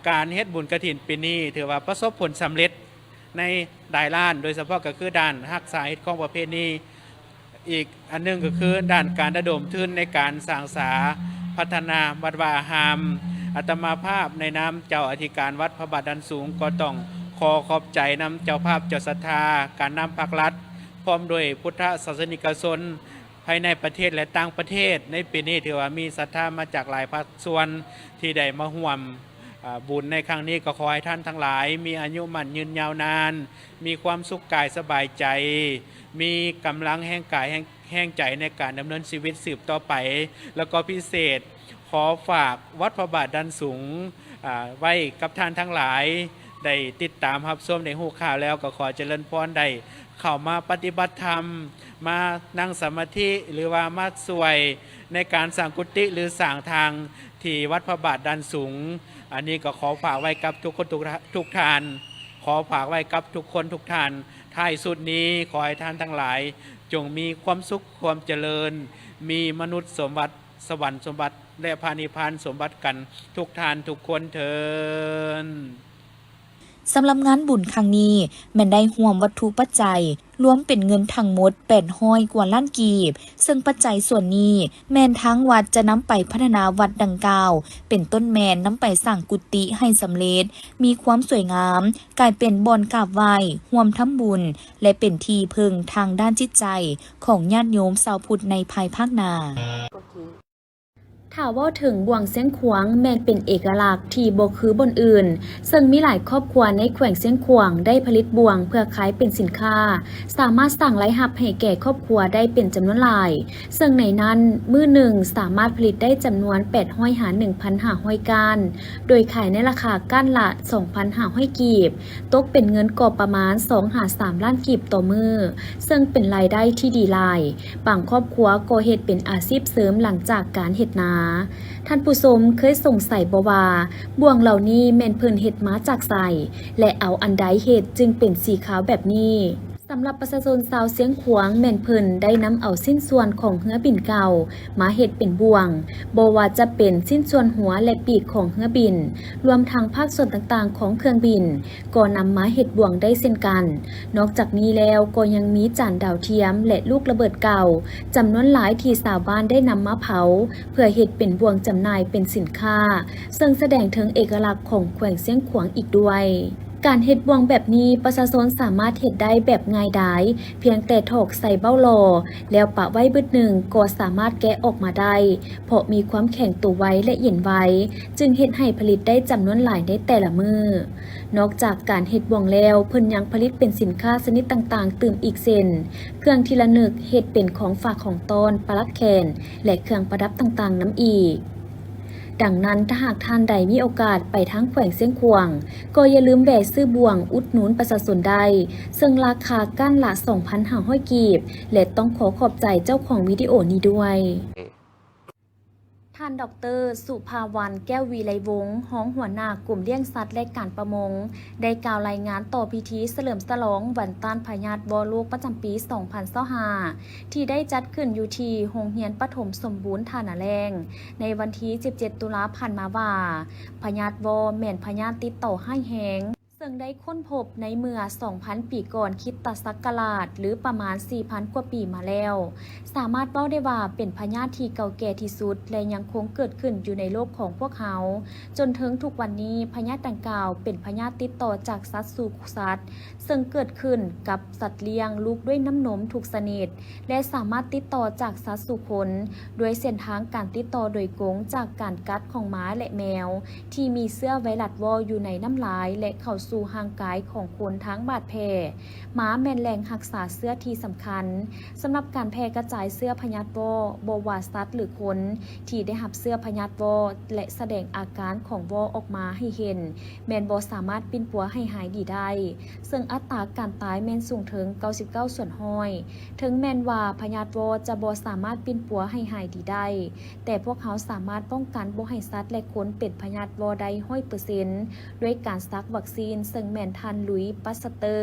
ການເຮັດບຸນກະຖິນປີນີ້ ຖືວ່າປະສົບຜົນສຳເລັດ ໃນຫຼາຍດ້ານ ໂດຍສະເພາະກໍຄືດ້ານຮັກສາຮີດຄອງປະເພນີ. ອີກອັນໜຶ່ງກໍຄືດ້ານການລະດົມທຶນໃນການສ້າງສາພັດທະນາວັດວາອາຮາມ. ອາດຕະມາພາບໃນນາມເຈົ້າອະທິການວັດພະບາດດານສູງ ກໍຕ້ອງຂໍຂອບໃຈນຳເຈົ້າພາບເຈົ້າສັດທາ, ການນຳພາກລັດ, ພ້ອມດ້ວຍພຸດທະສາສະນິກະຊົນ ພາຍໃນປະເທດ ແລະ ຕ່າງປະເທດ. ໃນປີນີ້ຖືວ່າມີສັດທາມາຈາກຫຼາຍພາກສ່ວນທີ່ໄດ້ມາຮ່ວມ ອາ ບຸນໃນຄັ້ງນີ້. ກໍຂໍໃຫ້ທ່ານທັງຫຼາຍມີອາຍຸໝັ້ນຍືນຍາວນານ, ມີຄວາມສຸກກາຍສະບາຍໃຈ, ມີກຳລັງແຮງກາຍແຮງ ແຮງໃຈໃນການດຳເນີນຊີວິດສືບຕໍ່ໄປ. ແລ້ວກໍພິເສດ ຂໍຝາກວັດພະບາດດານສູງ ອາ ໄວ້ກັບທ່ານທັງຫຼາຍ ໄດ້ຕິດຕາມຮັບຊົມ ໄດ້ຮູ້ຂ່າວແລ້ວ ກໍຂໍຈະເລີນພອນ ໄດ້ເຂົ້າມາປະຕິບັດທຳ, ມານັ່ງສະມາທິ ຫຼືວ່າມາຊ່ວຍໃນການສ້າງກຸຕິ ຫຼືສ້າງທາງທີ່ວັດພະບາດດານສູງ. ອັນນີ້ກໍຂໍຝາກໄວ້ກັບທຸກຄົນ ທຸກ ທຸກທ່ານ, ຂໍຝາກໄວ້ກັບທຸກຄົນທຸກທ່ານ. ທ້າຍສຸດນີ້ ຂໍໃຫ້ທ່ານທັງຫຼາຍຈົ່ງມີຄວາມສຸກຄວາມຈະເລີນ, ມີມະນຸດສົມບັດ, ສະຫວັນສົມບັດ ແລະ ພະນິບພານສົມບັດກັນທຸກທ່ານທຸກຄົນເທີ້ນ. ສຳລັບງານບຸນຄັ້ງນີ້ ແມ່ນໄດ້ຮ່ວມວັດຖຸປັດໄຈ ລວມເປັນເງິນທັງໝົດ ແປດຮ້ອຍກວ່າລ້ານກີບ, ເຊິ່ງປັດໄຈສ່ວນນີ້ ແມ່ນທາງວັດຈະນຳໄປພັດທະນາວັດດັ່ງກ່າວ, ເປັນຕົ້ນແມ່ນນຳໄປສ້າງກຸຕິໃຫ້ສຳເລັດ, ມີຄວາມສວຍງາມ, ກາຍເປັນບ່ອນກາບໄຫວ້, ຮ່ວມທຳບຸນ ແລະ ເປັນທີ່ເພິ່ງທາງດ້ານຈິດໃຈຂອງຍາດໂຍມຊາວພຸດໃນພາຍພາກໜ້າ. ຖ້າເວົ້າເຖິງບ່ວງຊຽງຂວາງ ແມ່ນເປັນເອກະລັກທີ່ບໍ່ຄືບ່ອນອື່ນ, ເຊິ່ງມີຫຼາຍຄອບຄົວໃນແຂວງຊຽງຂວາງໄດ້ຜະລິດບ່ວງເພື່ອຂາຍເປັນສິນຄ້າ, ສາມາດສ້າງລາຍຮັບໃຫ້ແກ່ຄອບຄົວໄດ້ເປັນຈຳນວນຫຼາຍ, ເຊິ່ງໃນນັ້ນມື້ໜຶ່ງສາມາດຜະລິດໄດ້ຈຳນວນແປດຮ້ອຍຫາໜຶ່ງພັນຫ້າຮ້ອຍກ້ານ, ໂດຍຂາຍໃນລາຄາກ້ານລະສອງພັນຫ້າຮ້ອຍກີບ, ຕົກເປັນເງິນກໍປະມານສອງຫາສາມລ້ານກີບຕໍ່ມື້, ເຊິ່ງເປັນລາຍໄດ້ທີ່ດີຫຼາຍ. ບາງຄອບຄົວກໍເຮັດເປັນອາຊີບເສີມຫຼັງຈາກການເຮັດນາ. ທ່ານຜູ້ຊົມເຄີຍສົງໄສບໍ່ວ່າ ບ່ວງເຫຼົ່ານີ້ແມ່ນເພິ່ນເຮັດມາຈາກໃສ ແລະ ເອົາອັນໃດເຮັດຈຶ່ງເປັນສີຂາວແບບນີ້? ສຳລັບປະຊາຊົນຊາວຊຽງຂວາງ ແມ່ນເພິ່ນໄດ້ນຳເອົາຊິ້ນສ່ວນຂອງເຮືອບິນເກົ່າມາເຮັດເປັນບ່ວງ, ບໍ່ວ່າຈະເປັນຊິ້ນສ່ວນຫົວ ແລະ ປີກຂອງເຮືອບິນ, ລວມທັງພາກສ່ວນຕ່າງໆຂອງເຄື່ອງບິນ, ກໍນຳມາເຮັດບ່ວງໄດ້ເຊັ່ນກັນ. ນອກຈາກນີ້ແລ້ວ ກໍຍັງມີຈານດາວທຽມ ແລະ ລູກລະເບີດເກົ່າ ຈຳນວນຫຼາຍທີ່ຊາວບ້ານໄດ້ນຳມາເຜົາ ເພື່ອເຮັດເປັນບ່ວງຈຳໜ່າຍເປັນສິນຄ້າ, ເຊິ່ງສະແດງເຖິງເອກະລັກຂອງແຂວງຊຽງຂວາງອີກດ້ວຍ. ການເຮັດບ່ວງແບບນີ້ ປະຊາຊົນສາມາດເຮັດໄດ້ແບບງ່າຍດາຍ, ພຽງແຕ່ຖອກໃສ່ເບົ້າຫຼໍ່ ແລ້ວປະໄວ້ບຶດໜຶ່ງ ກໍສາມາດແກະອອກມາໄດ້, ເພາະມີຄວາມແຂງຕົວໄວ ແລະ ເຢັນໄວ, ຈຶ່ງເຮັດໃຫ້ຜະລິດໄດ້ຈຳນວນຫຼາຍໃນແຕ່ລະມື້. ນອກຈາກການເຮັດບ່ວງແລ້ວ, ເພິ່ນຍັງຜະລິດເປັນສິນຄ້າຊະນິດຕ່າງໆຕື່ມອີກເຊັ່ນ ເຄື່ອງທີ່ລະນຶກ, ເຮັດເປັນຂອງຝາກຂອງຕ້ອນ, ປະລັກແຂນ ແລະ ເຄື່ອງປະດັບຕ່າງໆນຳອີກ. ດັ່ງນັ້ນ, ຖ້າຫາກທ່ານໃດມີໂອກາດໄປທາງແຂວງຊຽງຂວາງ, ກໍຢ່າລືມແວ່ຊື້ບ່ວງອຸດໜູນປະຊາຊົນໄດ້, ເຊິ່ງລາຄາກ້ານລະສອງພັນຫ້າຮ້ອຍກີບ, ແລະ ຕ້ອງຂໍຂອບໃຈເຈົ້າຂອງວິດີໂອນີ້ດ້ວຍ. ທ່ານ ດອກເຕີ ສຸພາວັນ ແກ້ວວິໄລວົງ ຮອງຫົວໜ້າກົມລ້ຽງສັດ ແລະ ການປະມົງ ໄດ້ກ່າວລາຍງານຕໍ່ພິທີສະເຫຼີມສະຫຼອງວັນຕ້ານພະຍາດວໍໂລກປະຈຳປີສອງພັນຊາວຫ້າ ທີ່ໄດ້ຈັດຂຶ້ນຢູ່ທີ່ໂຮງຮຽນປະຖົມສົມບູນທ່ານາແລ້ງ ໃນວັນທີສິບເຈັດ ຕຸລາຜ່ານມາວ່າ ພະຍາດວໍແມ່ນພະຍາດຕິດຕໍ່ຮ້າຍແຮງ, ເຊິ່ງໄດ້ຄົ້ນພົບໃນເມື່ອສອງພັນປີກ່ອນຄຣິສຕະສັກກະລາດ ຫຼື ປະມານສີ່ພັນກວ່າປີມາແລ້ວ, ສາມາດເວົ້າໄດ້ວ່າເປັນພະຍາດທີ່ເກົ່າແກ່ທີ່ສຸດ ແລະ ຍັງຄົງເກີດຂຶ້ນຢູ່ໃນໂລກຂອງພວກເຮົາ. ຈົນເຖິງທຸກວັນນີ້, ພະຍາດດັ່ງກ່າວເປັນພະຍາດຕິດຕໍ່ຈາກສັດສູ່ສັດ, ເຊິ່ງເກີດຂຶ້ນກັບສັດລ້ຽງລູກດ້ວຍນ້ຳນົມທຸກຊະນິດ ແລະ ສາມາດຕິດຕໍ່ຈາກສັດສູ່ຄົນ ດ້ວຍເສັ້ນທາງການຕິດຕໍ່ໂດຍກົງຈາກການກັດຂອງໝາ ແລະ ແມວ ທີ່ມີເຊື້ອໄວຣັສວໍ້ຢູ່ໃນນ້ຳລາຍ ແລະ ເຂົ້າສູ່ຮ່າງກາຍຂອງຄົນທາງບາດແຜ. ໝາແມ່ນແຫຼ່ງຮັກສາເຊື້ອທີ່ສຳຄັນສຳລັບການແຜ່ກະຈາຍເຊື້ອພະຍາດວໍ້, ບໍ່ວ່າສັດ ຫຼື ຄົນທີ່ໄດ້ຮັບເຊື້ອພະຍາດວໍ້ ແລະ ສະແດງອາການຂອງວໍ້ອອກມາໃຫ້ເຫັນ, ແມ່ນບໍ່ສາມາດປິ່ນປົວໃຫ້ຫາຍດີໄດ້, ເຊິ່ງອັດຕາການຕາຍແມ່ນສູງເຖິງເກົ້າສິບເກົ້າສ່ວນຮ້ອຍ. ເຖິງແມ່ນວ່າພະຍາດວໍ້ຈະບໍ່ສາມາດປິ່ນປົວໃຫ້ຫາຍດີໄດ້, ແຕ່ພວກເຮົາສາມາດປ້ອງກັນບໍ່ໃຫ້ສັດ ແລະ ຄົນເປັນພະຍາດວໍ້ໄດ້ຮ້ອຍເປີເຊັນ ດ້ວຍການສັກວັກຊີນ, ເຊິ່ງແມ່ນທ່ານ ລຸຍ ປາສເຕີ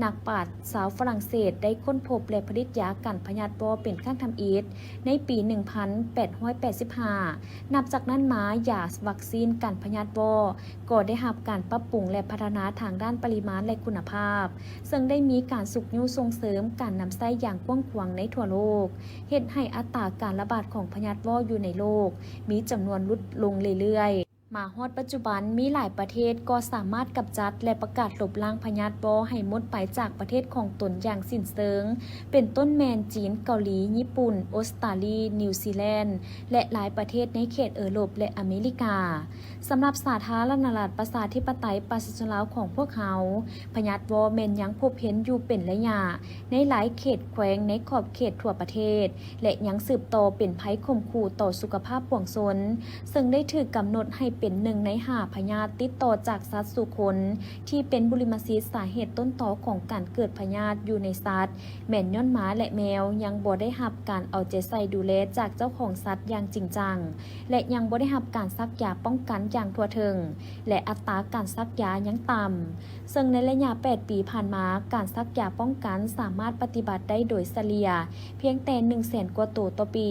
ນັກປາດຊາວຝຣັ່ງເສດ ໄດ້ຄົ້ນພົບ ແລະ ຜະລິດຢາກັນພະຍາດວໍ້ເປັນຄັ້ງທຳອິດໃນປີໜຶ່ງພັນແປດຮ້ອຍແປດສິບຫ້າ. ນັບຈາກນັ້ນມາ, ຢາວັກຊີນກັນພະຍາດວໍ້ ກໍໄດ້ຮັບການປັບປຸງ ແລະ ພັດທະນາທາງດ້ານປະລິມານ ແລະ ຄຸນນະພາບ, ເຊິ່ງໄດ້ມີການຊຸກຍູ້ສົ່ງເສີມການນຳໃຊ້ຢ່າງກວ້າງຂວາງໃນທົ່ວໂລກ, ເຮັດໃຫ້ອັດຕາການລະບາດຂອງພະຍາດວໍ້ຢູ່ໃນໂລກມີຈຳນວນຫຼຸດລົງເລື້ອຍໆ. ມາຮອດປັດຈຸບັນ, ມີຫຼາຍປະເທດກໍສາມາດກຳຈັດ ແລະ ປະກາດລົບລ້າງພະຍາດວໍ້ໃຫ້ໝົດໄປຈາກປະເທດຂອງຕົນຢ່າງສິ້ນເຊີງ, ເປັນຕົ້ນແມ່ນຈີນ, ເກົາຫຼີ, ຍີ່ປຸ່ນ, ອົດສະຕາລີ, ນິວຊີແລນ ແລະ ຫຼາຍປະເທດໃນເຂດເອີຣົບ ແລະ ອາເມລິກາ. ສຳລັບສາທາລະນະລັດປະຊາທິປະໄຕປະຊາຊົນລາວຂອງພວກເຮົາ, ພະຍາດວໍ້ແມ່ນຍັງພົບເຫັນຢູ່ເປັນໄລຍະໃນຫຼາຍເຂດແຂວງໃນຂອບເຂດທົ່ວປະເທດ ແລະ ຍັງສືບຕໍ່ເປັນໄພຂົ່ມຂູ່ຕໍ່ສຸຂະພາບປວງຊົນ, ເຊິ່ງໄດ້ຖືກກຳນົດໃຫ້ເປັນໜຶ່ງໃນຫ້າພະຍາດຕິດຕໍ່ຈາກສັດສູ່ຄົນ ທີ່ເປັນບຸລິມະສິດສາເຫດຕົ້ນຕໍຂອງການເກີດພະຍາດຢູ່ໃນສັດ ແມ່ນຍ້ອນໝາ ແລະ ແມວຍັງບໍ່ໄດ້ຮັບການເອົາໃຈໃສ່ດູແລຈາກເຈົ້າຂອງສັດຢ່າງຈິງຈັງ ແລະ ຍັງບໍ່ໄດ້ຮັບການສັກຢາປ້ອງກັນຢ່າງທົ່ວເຖິງ ແລະ ອັດຕາການສັກຢາຍັງຕ່ຳ, ເຊິ່ງໃນໄລຍະແປດປີຜ່ານມາ, ການສັກຢາປ້ອງກັນສາມາດປະຕິບັດໄດ້ໂດຍສະເລ່ຍພຽງແຕ່ໜຶ່ງແສນກວ່າໂຕຕໍ່ປີ,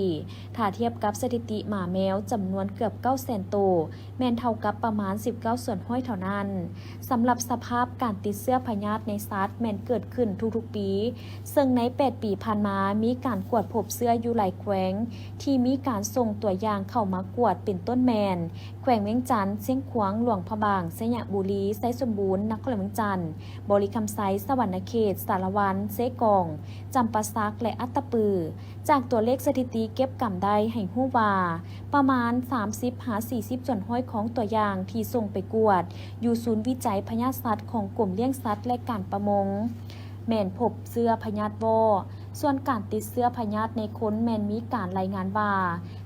ຖ້າທຽບກັບສະຖິຕິໝາແມວຈຳນວນເກືອບເກົ້າແສນໂຕ, ແມ່ນເທົ່າກັບປະມານສິບເກົ້າສ່ວນຮ້ອຍເທົ່ານັ້ນ. ສຳລັບສະພາບການຕິດເຊື້ອພະຍາດໃນສັດແມ່ນເກີດຂຶ້ນທຸກໆປີ, ເຊິ່ງໃນແປດປີຜ່ານມາມີການກວດພົບເຊື້ອຢູ່ຫຼາຍແຂວງທີ່ມີການສົ່ງຕົວຢ່າງເຂົ້າມາກວດ ເປັນຕົ້ນແມ່ນ ແຂວງວຽງຈັນ, ຊຽງຂວາງ, ຫຼວງພະບາງ, ໄຊຍະບູລີ, ໄຊສົມບູນ, ນະຄອນຫຼວງວຽງຈັນ, ບໍລິຄຳໄຊ, ສະຫວັນນະເຂດ, ສາລະວັນ, ເຊກອງ, ຈຳປາສັກ ແລະ ອັດຕະປື. ຈາກຕົວເລກສະຖິຕິເກັບກຳໄດ້ໃຫ້ຮູ້ວ່າ ປະມານສາມສິບຫາສີ່ສິບສ່ວນຮ້ອຍຂອງຕົວຢ່າງທີ່ສົ່ງໄປກວດຢູ່ສູນວິໄຈພະຍາດສັດຂອງກົມລ້ຽງສັດ ແລະ ການປະມົງ ແມ່ນພົບເຊື້ອພະຍາດວໍ້. ສ່ວນການຕິດເຊື້ອພະຍາດໃນຄົນແມ່ນມີການລາຍງານວ່າ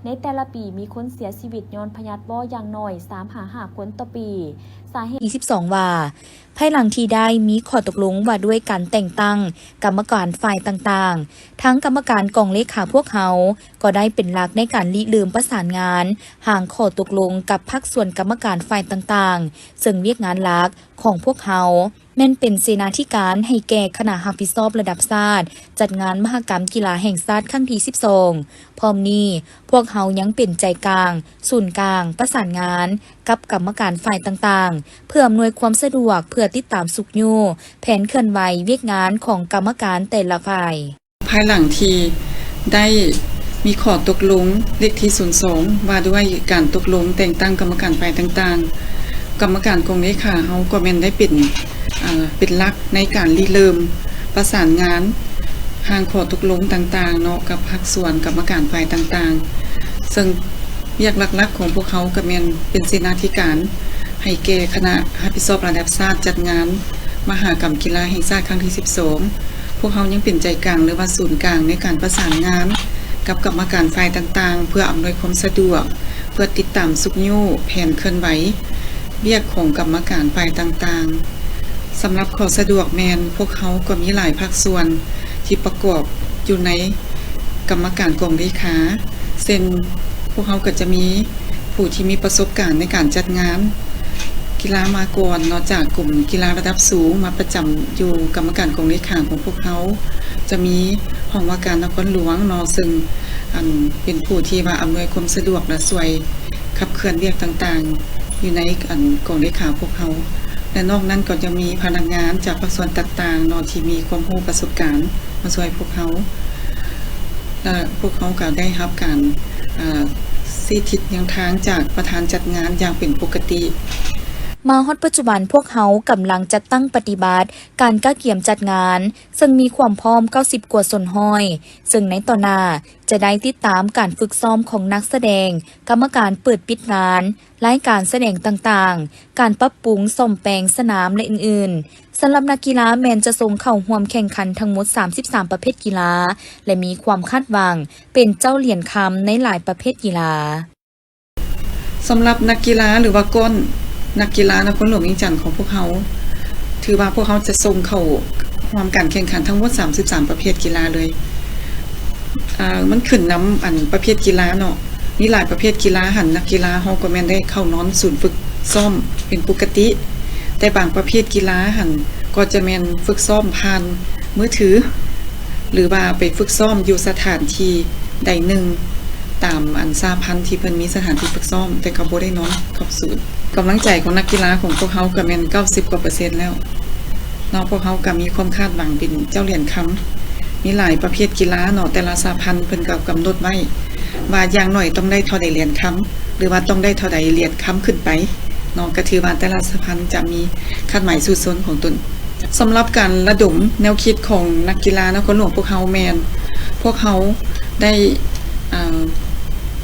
ໃນແຕ່ລະປີມີຄົນເສຍຊີວິດຍ້ອນພະຍາດວໍ້ຢ່າງໜ້ອຍສາມຫາຫ້າຄົນຕໍ່ປີ. ສາເຫດ ທີສິບສອງ ວ່າ ພາຍຫຼັງທີ່ໄດ້ມີຂໍ້ຕົກລົງວ່າດ້ວຍການແຕ່ງຕັ້ງກຳມະການຝ່າຍຕ່າງໆ, ທາງກຳມະການກອງເລຂາພວກເຮົາກໍໄດ້ເປັນຫຼັກໃນການລິເລີ່ມປະສານງານ, ຮ່າງຂໍ້ຕົກລົງກັບພາກສ່ວນກຳມະການຝ່າຍຕ່າງໆ, ເຊິ່ງວຽກງານຫຼັກຂອງພວກເຮົາ ແມ່ນເປັນເສນາທິການໃຫ້ແກ່ຄະນະຮັບຜິດຊອບລະດັບຊາດ ຈັດງານມະຫະກຳກິລາແຫ່ງຊາດຄັ້ງທີສິບສອງ. ພ້ອມນີ້, ພວກເຮົາຍັງເປັນໃຈກາງ, ສູນກາງ, ປະສານງານກັບກຳມະການຝ່າຍຕ່າງໆ ເພື່ອອຳນວຍຄວາມສະດວກ ເພື່ອຕິດຕາມຊຸກຍູ້ແຜນເຄື່ອນໄຫວວຽກງານຂອງກຳມະການແຕ່ລະຝ່າຍ. ພາຍຫຼັງທີ່ໄດ້ມີຂໍ້ຕົກລົງເລກທີສູນສອງ ວ່າດ້ວຍການຕົກລົງແຕ່ງຕັ້ງກຳມະການຝ່າຍຕ່າງໆ, ກຳມະການກອງເລຂາເຮົາກໍແມ່ນໄດ້ເປັນ ອາ ເປັນຫຼັກໃນການລິເລີ່ມປະສານງານຮ່າງຂໍ້ຕົກລົງຕ່າງໆເນາະ ກັບພາກສ່ວນກຳມະການຝ່າຍຕ່າງໆ, ເຊິ່ງວຽກຫຼັກໆຂອງພວກເຮົາກໍແມ່ນເປັນເສນາທິການໃຫ້ແກ່ຄະນະຮັບຜິດຊອບລະດັບຊາດຈັດງານມະຫະກຳກິລາແຫ່ງຊາດຄັ້ງທີສິບສອງ. ພວກເຮົາຍັງເປັນໃຈກາງ ຫຼືວ່າສູນກາງໃນການປະສານງານກັບກຳມະການຝ່າຍຕ່າງໆ ເພື່ອອຳນວຍຄວາມສະດວກ ເພື່ອຕິດຕາມຊຸກຍູ້ແຜນເຄື່ອນໄຫວວຽກຂອງກຳມະການຝ່າຍຕ່າງໆ. ສຳລັບຂໍ້ສະດວກແມ່ນ ພວກເຮົາກໍມີຫຼາຍພາກສ່ວນທີ່ປະກອບຢູ່ໃນກຳມະການກອງເລຂາ ເຊັ່ນ ພວກເຮົາກໍຈະມີຜູ້ທີ່ມີປະສົບການໃນການຈັດງານ ກິລາມາກ່ອນເນາະ ຈາກກົມກິລາລະດັບສູງມາປະຈຳຢູ່ກຳມະການກອງເລຂາຂອງພວກເຮົາ, ຈະມີຫ້ອງວ່າການນະຄອນຫຼວງເນາະ ເຊິ່ງ ອັນ ເປັນຜູ້ທີ່ວ່າອຳນວຍຄວາມສະດວກ ແລະ ຊ່ວຍຂັບເຄື່ອນວຽກຕ່າງໆ ຢູ່ໃນ ອັນ ກອງເລຂາພວກເຮົາ. ແລະ ນອກນັ້ນກໍຈະມີພະນັກງານຈາກພາກສ່ວນຕ່າງໆເນາະ ທີ່ມີຄວາມຮູ້ປະສົບການມາຊ່ວຍພວກເຮົາ ແລະ ພວກເຮົາກໍໄດ້ຮັບການ ເອີ່ ຊີ້ທິດແນວທາງຈາກປະທານຈັດງານຢ່າງເປັນປົກກະຕິ. ມາຮອດປັດຈຸບັນ ພວກເຮົາກຳລັງຈັດຕັ້ງປະຕິບັດການກະກຽມຈັດງານ ເຊິ່ງມີຄວາມພ້ອມເກົ້າສິບກວ່າສ່ວນຮ້ອຍ, ເຊິ່ງໃນຕໍ່ໜ້າຈະໄດ້ຕິດຕາມການຝຶກຊ້ອມຂອງນັກສະແດງ, ກຳມະການເປີດປິດງານ, ລາຍການສະແດງຕ່າງໆ, ການປັບປຸງສ້ອມແປງສະໜາມ ແລະ ອື່ນໆ. ສຳລັບນັກກິລາແມ່ນຈະສົ່ງເຂົ້າຮ່ວມແຂ່ງຂັນທັງໝົດສາມສິບສາມປະເພດກິລາ ແລະ ມີຄວາມຄາດຫວັງເປັນເຈົ້າຫຼຽນຄຳໃນຫຼາຍປະເພດກິລາ. ສຳລັບນັກກິລາ ຫຼືວ່າກ້ອນນັກກິລານະຄອນຫຼວງວຽງຈັນຂອງພວກເຮົາ ຖືວ່າພວກເຮົາຈະສົ່ງເຂົ້າຮ່ວມການແຂ່ງຂັນທັງໝົດສາມສິບສາມປະເພດກິລາເລີຍ. ອາ ມັນຂຶ້ນນຳອັນປະເພດກິລາເນາະ, ມີຫຼາຍປະເພດກິລາຫັ້ນ ນັກກິລາເຮົາກໍແມ່ນໄດ້ເຂົ້ານອນສູນຝຶກຊ້ອມເປັນປົກກະຕິ, ແຕ່ບາງປະເພດກິລາຫັ້ນກໍຈະແມ່ນຝຶກຊ້ອມຜ່ານມືຖື ຫຼືວ່າໄປຝຶກຊ້ອມຢູ່ສະຖານທີ່ໃດໜຶ່ງ ຕາມອັນສະຫະພັນທີ່ເພິ່ນມີສະຖານທີ່ຝຶກຊ້ອມ, ແຕ່ກໍບໍ່ໄດ້ນອນເຂົ້າສູນ. ກຳລັງໃຈຂອງນັກກິລາຂອງພວກເຮົາກໍແມ່ນເກົ້າສິບກວ່າເປີເຊັນແລ້ວເນາະ. ພວກເຮົາກໍມີຄວາມຄາດຫວັງເປັນເຈົ້າຫຼຽນຄຳ, ມີຫຼາຍປະເພດກິລາເນາະ, ແຕ່ລະສະຫະພັນເພິ່ນກໍກຳນົດໄວ້ວ່າຢ່າງໜ້ອຍຕ້ອງໄດ້ເທົ່າໃດຫຼຽນຄຳ ຫຼືວ່າຕ້ອງໄດ້ເທົ່າໃດຫຼຽນຄຳຂຶ້ນໄປເນາະ, ກໍຖືວ່າແຕ່ລະສະຫະພັນຈະມີຄາດໝາຍສູ້ຊົນຂອງຕົນ. ສຳລັບການລະດົມແນວຄິດຂອງນັກກິລານະຄອນຫຼວງພວກເຮົາແມ່ນ ພວກເຮົາໄດ້ ເອີ່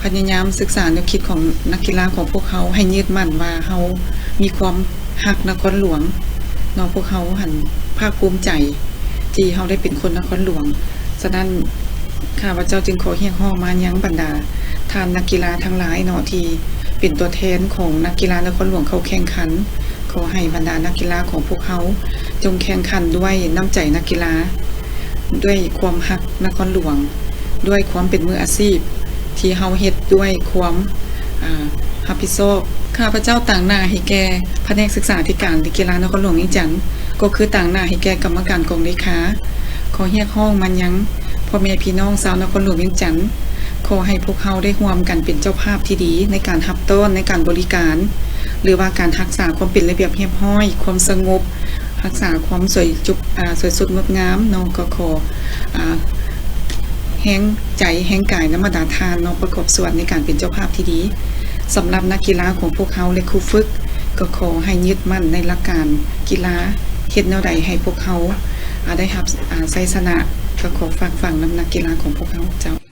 ພະຍາຍາມສຶກສາແນວຄິດຂອງນັກກິລາຂອງພວກເຮົາ ໃຫ້ຍຶດໝັ້ນວ່າເຮົາມີຄວາມຮັກນະຄອນຫຼວງເນາະ, ພວກເຮົາຫັ້ນພາກພູມໃຈທີ່ເຮົາໄດ້ເປັນຄົນນະຄອນຫຼວງ. ສະນັ້ນ ຂ້າພະເຈົ້າຈຶ່ງຂໍຮຽກຮ້ອງມາຍັງບັນດາທ່ານນັກກິລາທັງຫຼາຍເນາະ ທີ່ເປັນຕົວແທນຂອງນັກກິລານະຄອນຫຼວງເຂົ້າແຂ່ງຂັນ, ຂໍໃຫ້ບັນດານັກກິລາຂອງພວກເຮົາຈົ່ງແຂ່ງຂັນດ້ວຍນ້ຳໃຈນັກກິລາ, ດ້ວຍຄວາມຮັກນະຄອນຫຼວງ, ດ້ວຍຄວາມເປັນມືອາຊີບ ທີ່ເຮົາເຮັດດ້ວຍຄວາມ ອາ ຮັບຜິດຊອບ. ຂ້າພະເຈົ້າຕາງໜ້າໃຫ້ແກ່ພະແນກສຶກສາທິການ ແລະ ກິລານະຄອນຫຼວງວຽງຈັນ, ກໍຄືຕາງໜ້າໃຫ້ແກ່ກຳມະການກອງເລຂາ, ຂໍຮຽກຮ້ອງມາຍັງພໍ່ແມ່ພີ່ນ້ອງຊາວນະຄອນຫຼວງວຽງຈັນ, ຂໍໃຫ້ພວກເຮົາໄດ້ຮ່ວມກັນເປັນເຈົ້າພາບທີ່ດີໃນການຮັບຕ້ອນ, ໃນການບໍລິການ ຫຼືວ່າການຮັກສາຄວາມເປັນລະບຽບຮຽບຮ້ອຍ, ຄວາມສະຫງົບ, ຮັກສາຄວາມສວຍຈຸບ ອາ ສວຍສົດງົດງາມເນາະ, ກໍຂໍ ອາ ແຮງໃຈແຮງກາຍນຳບັນດາທ່ານເນາະ ປະກອບສ່ວນໃນການເປັນເຈົ້າພາບທີ່ດີ. ສຳລັບນັກກິລາຂອງພວກເຮົາ ແລະ ຄູຝຶກ ກໍຂໍໃຫ້ຍຶດໝັ້ນໃນຫຼັກການກິລາ, ເຮັດແນວໃດໃຫ້ພວກເຮົາ ອາ ໄດ້ຮັບ ອາ ໄຊຊະນະ, ກໍຂໍຝາກຝັງນຳນັກກິລາຂອງພວກເຮົາເຈົ້າ.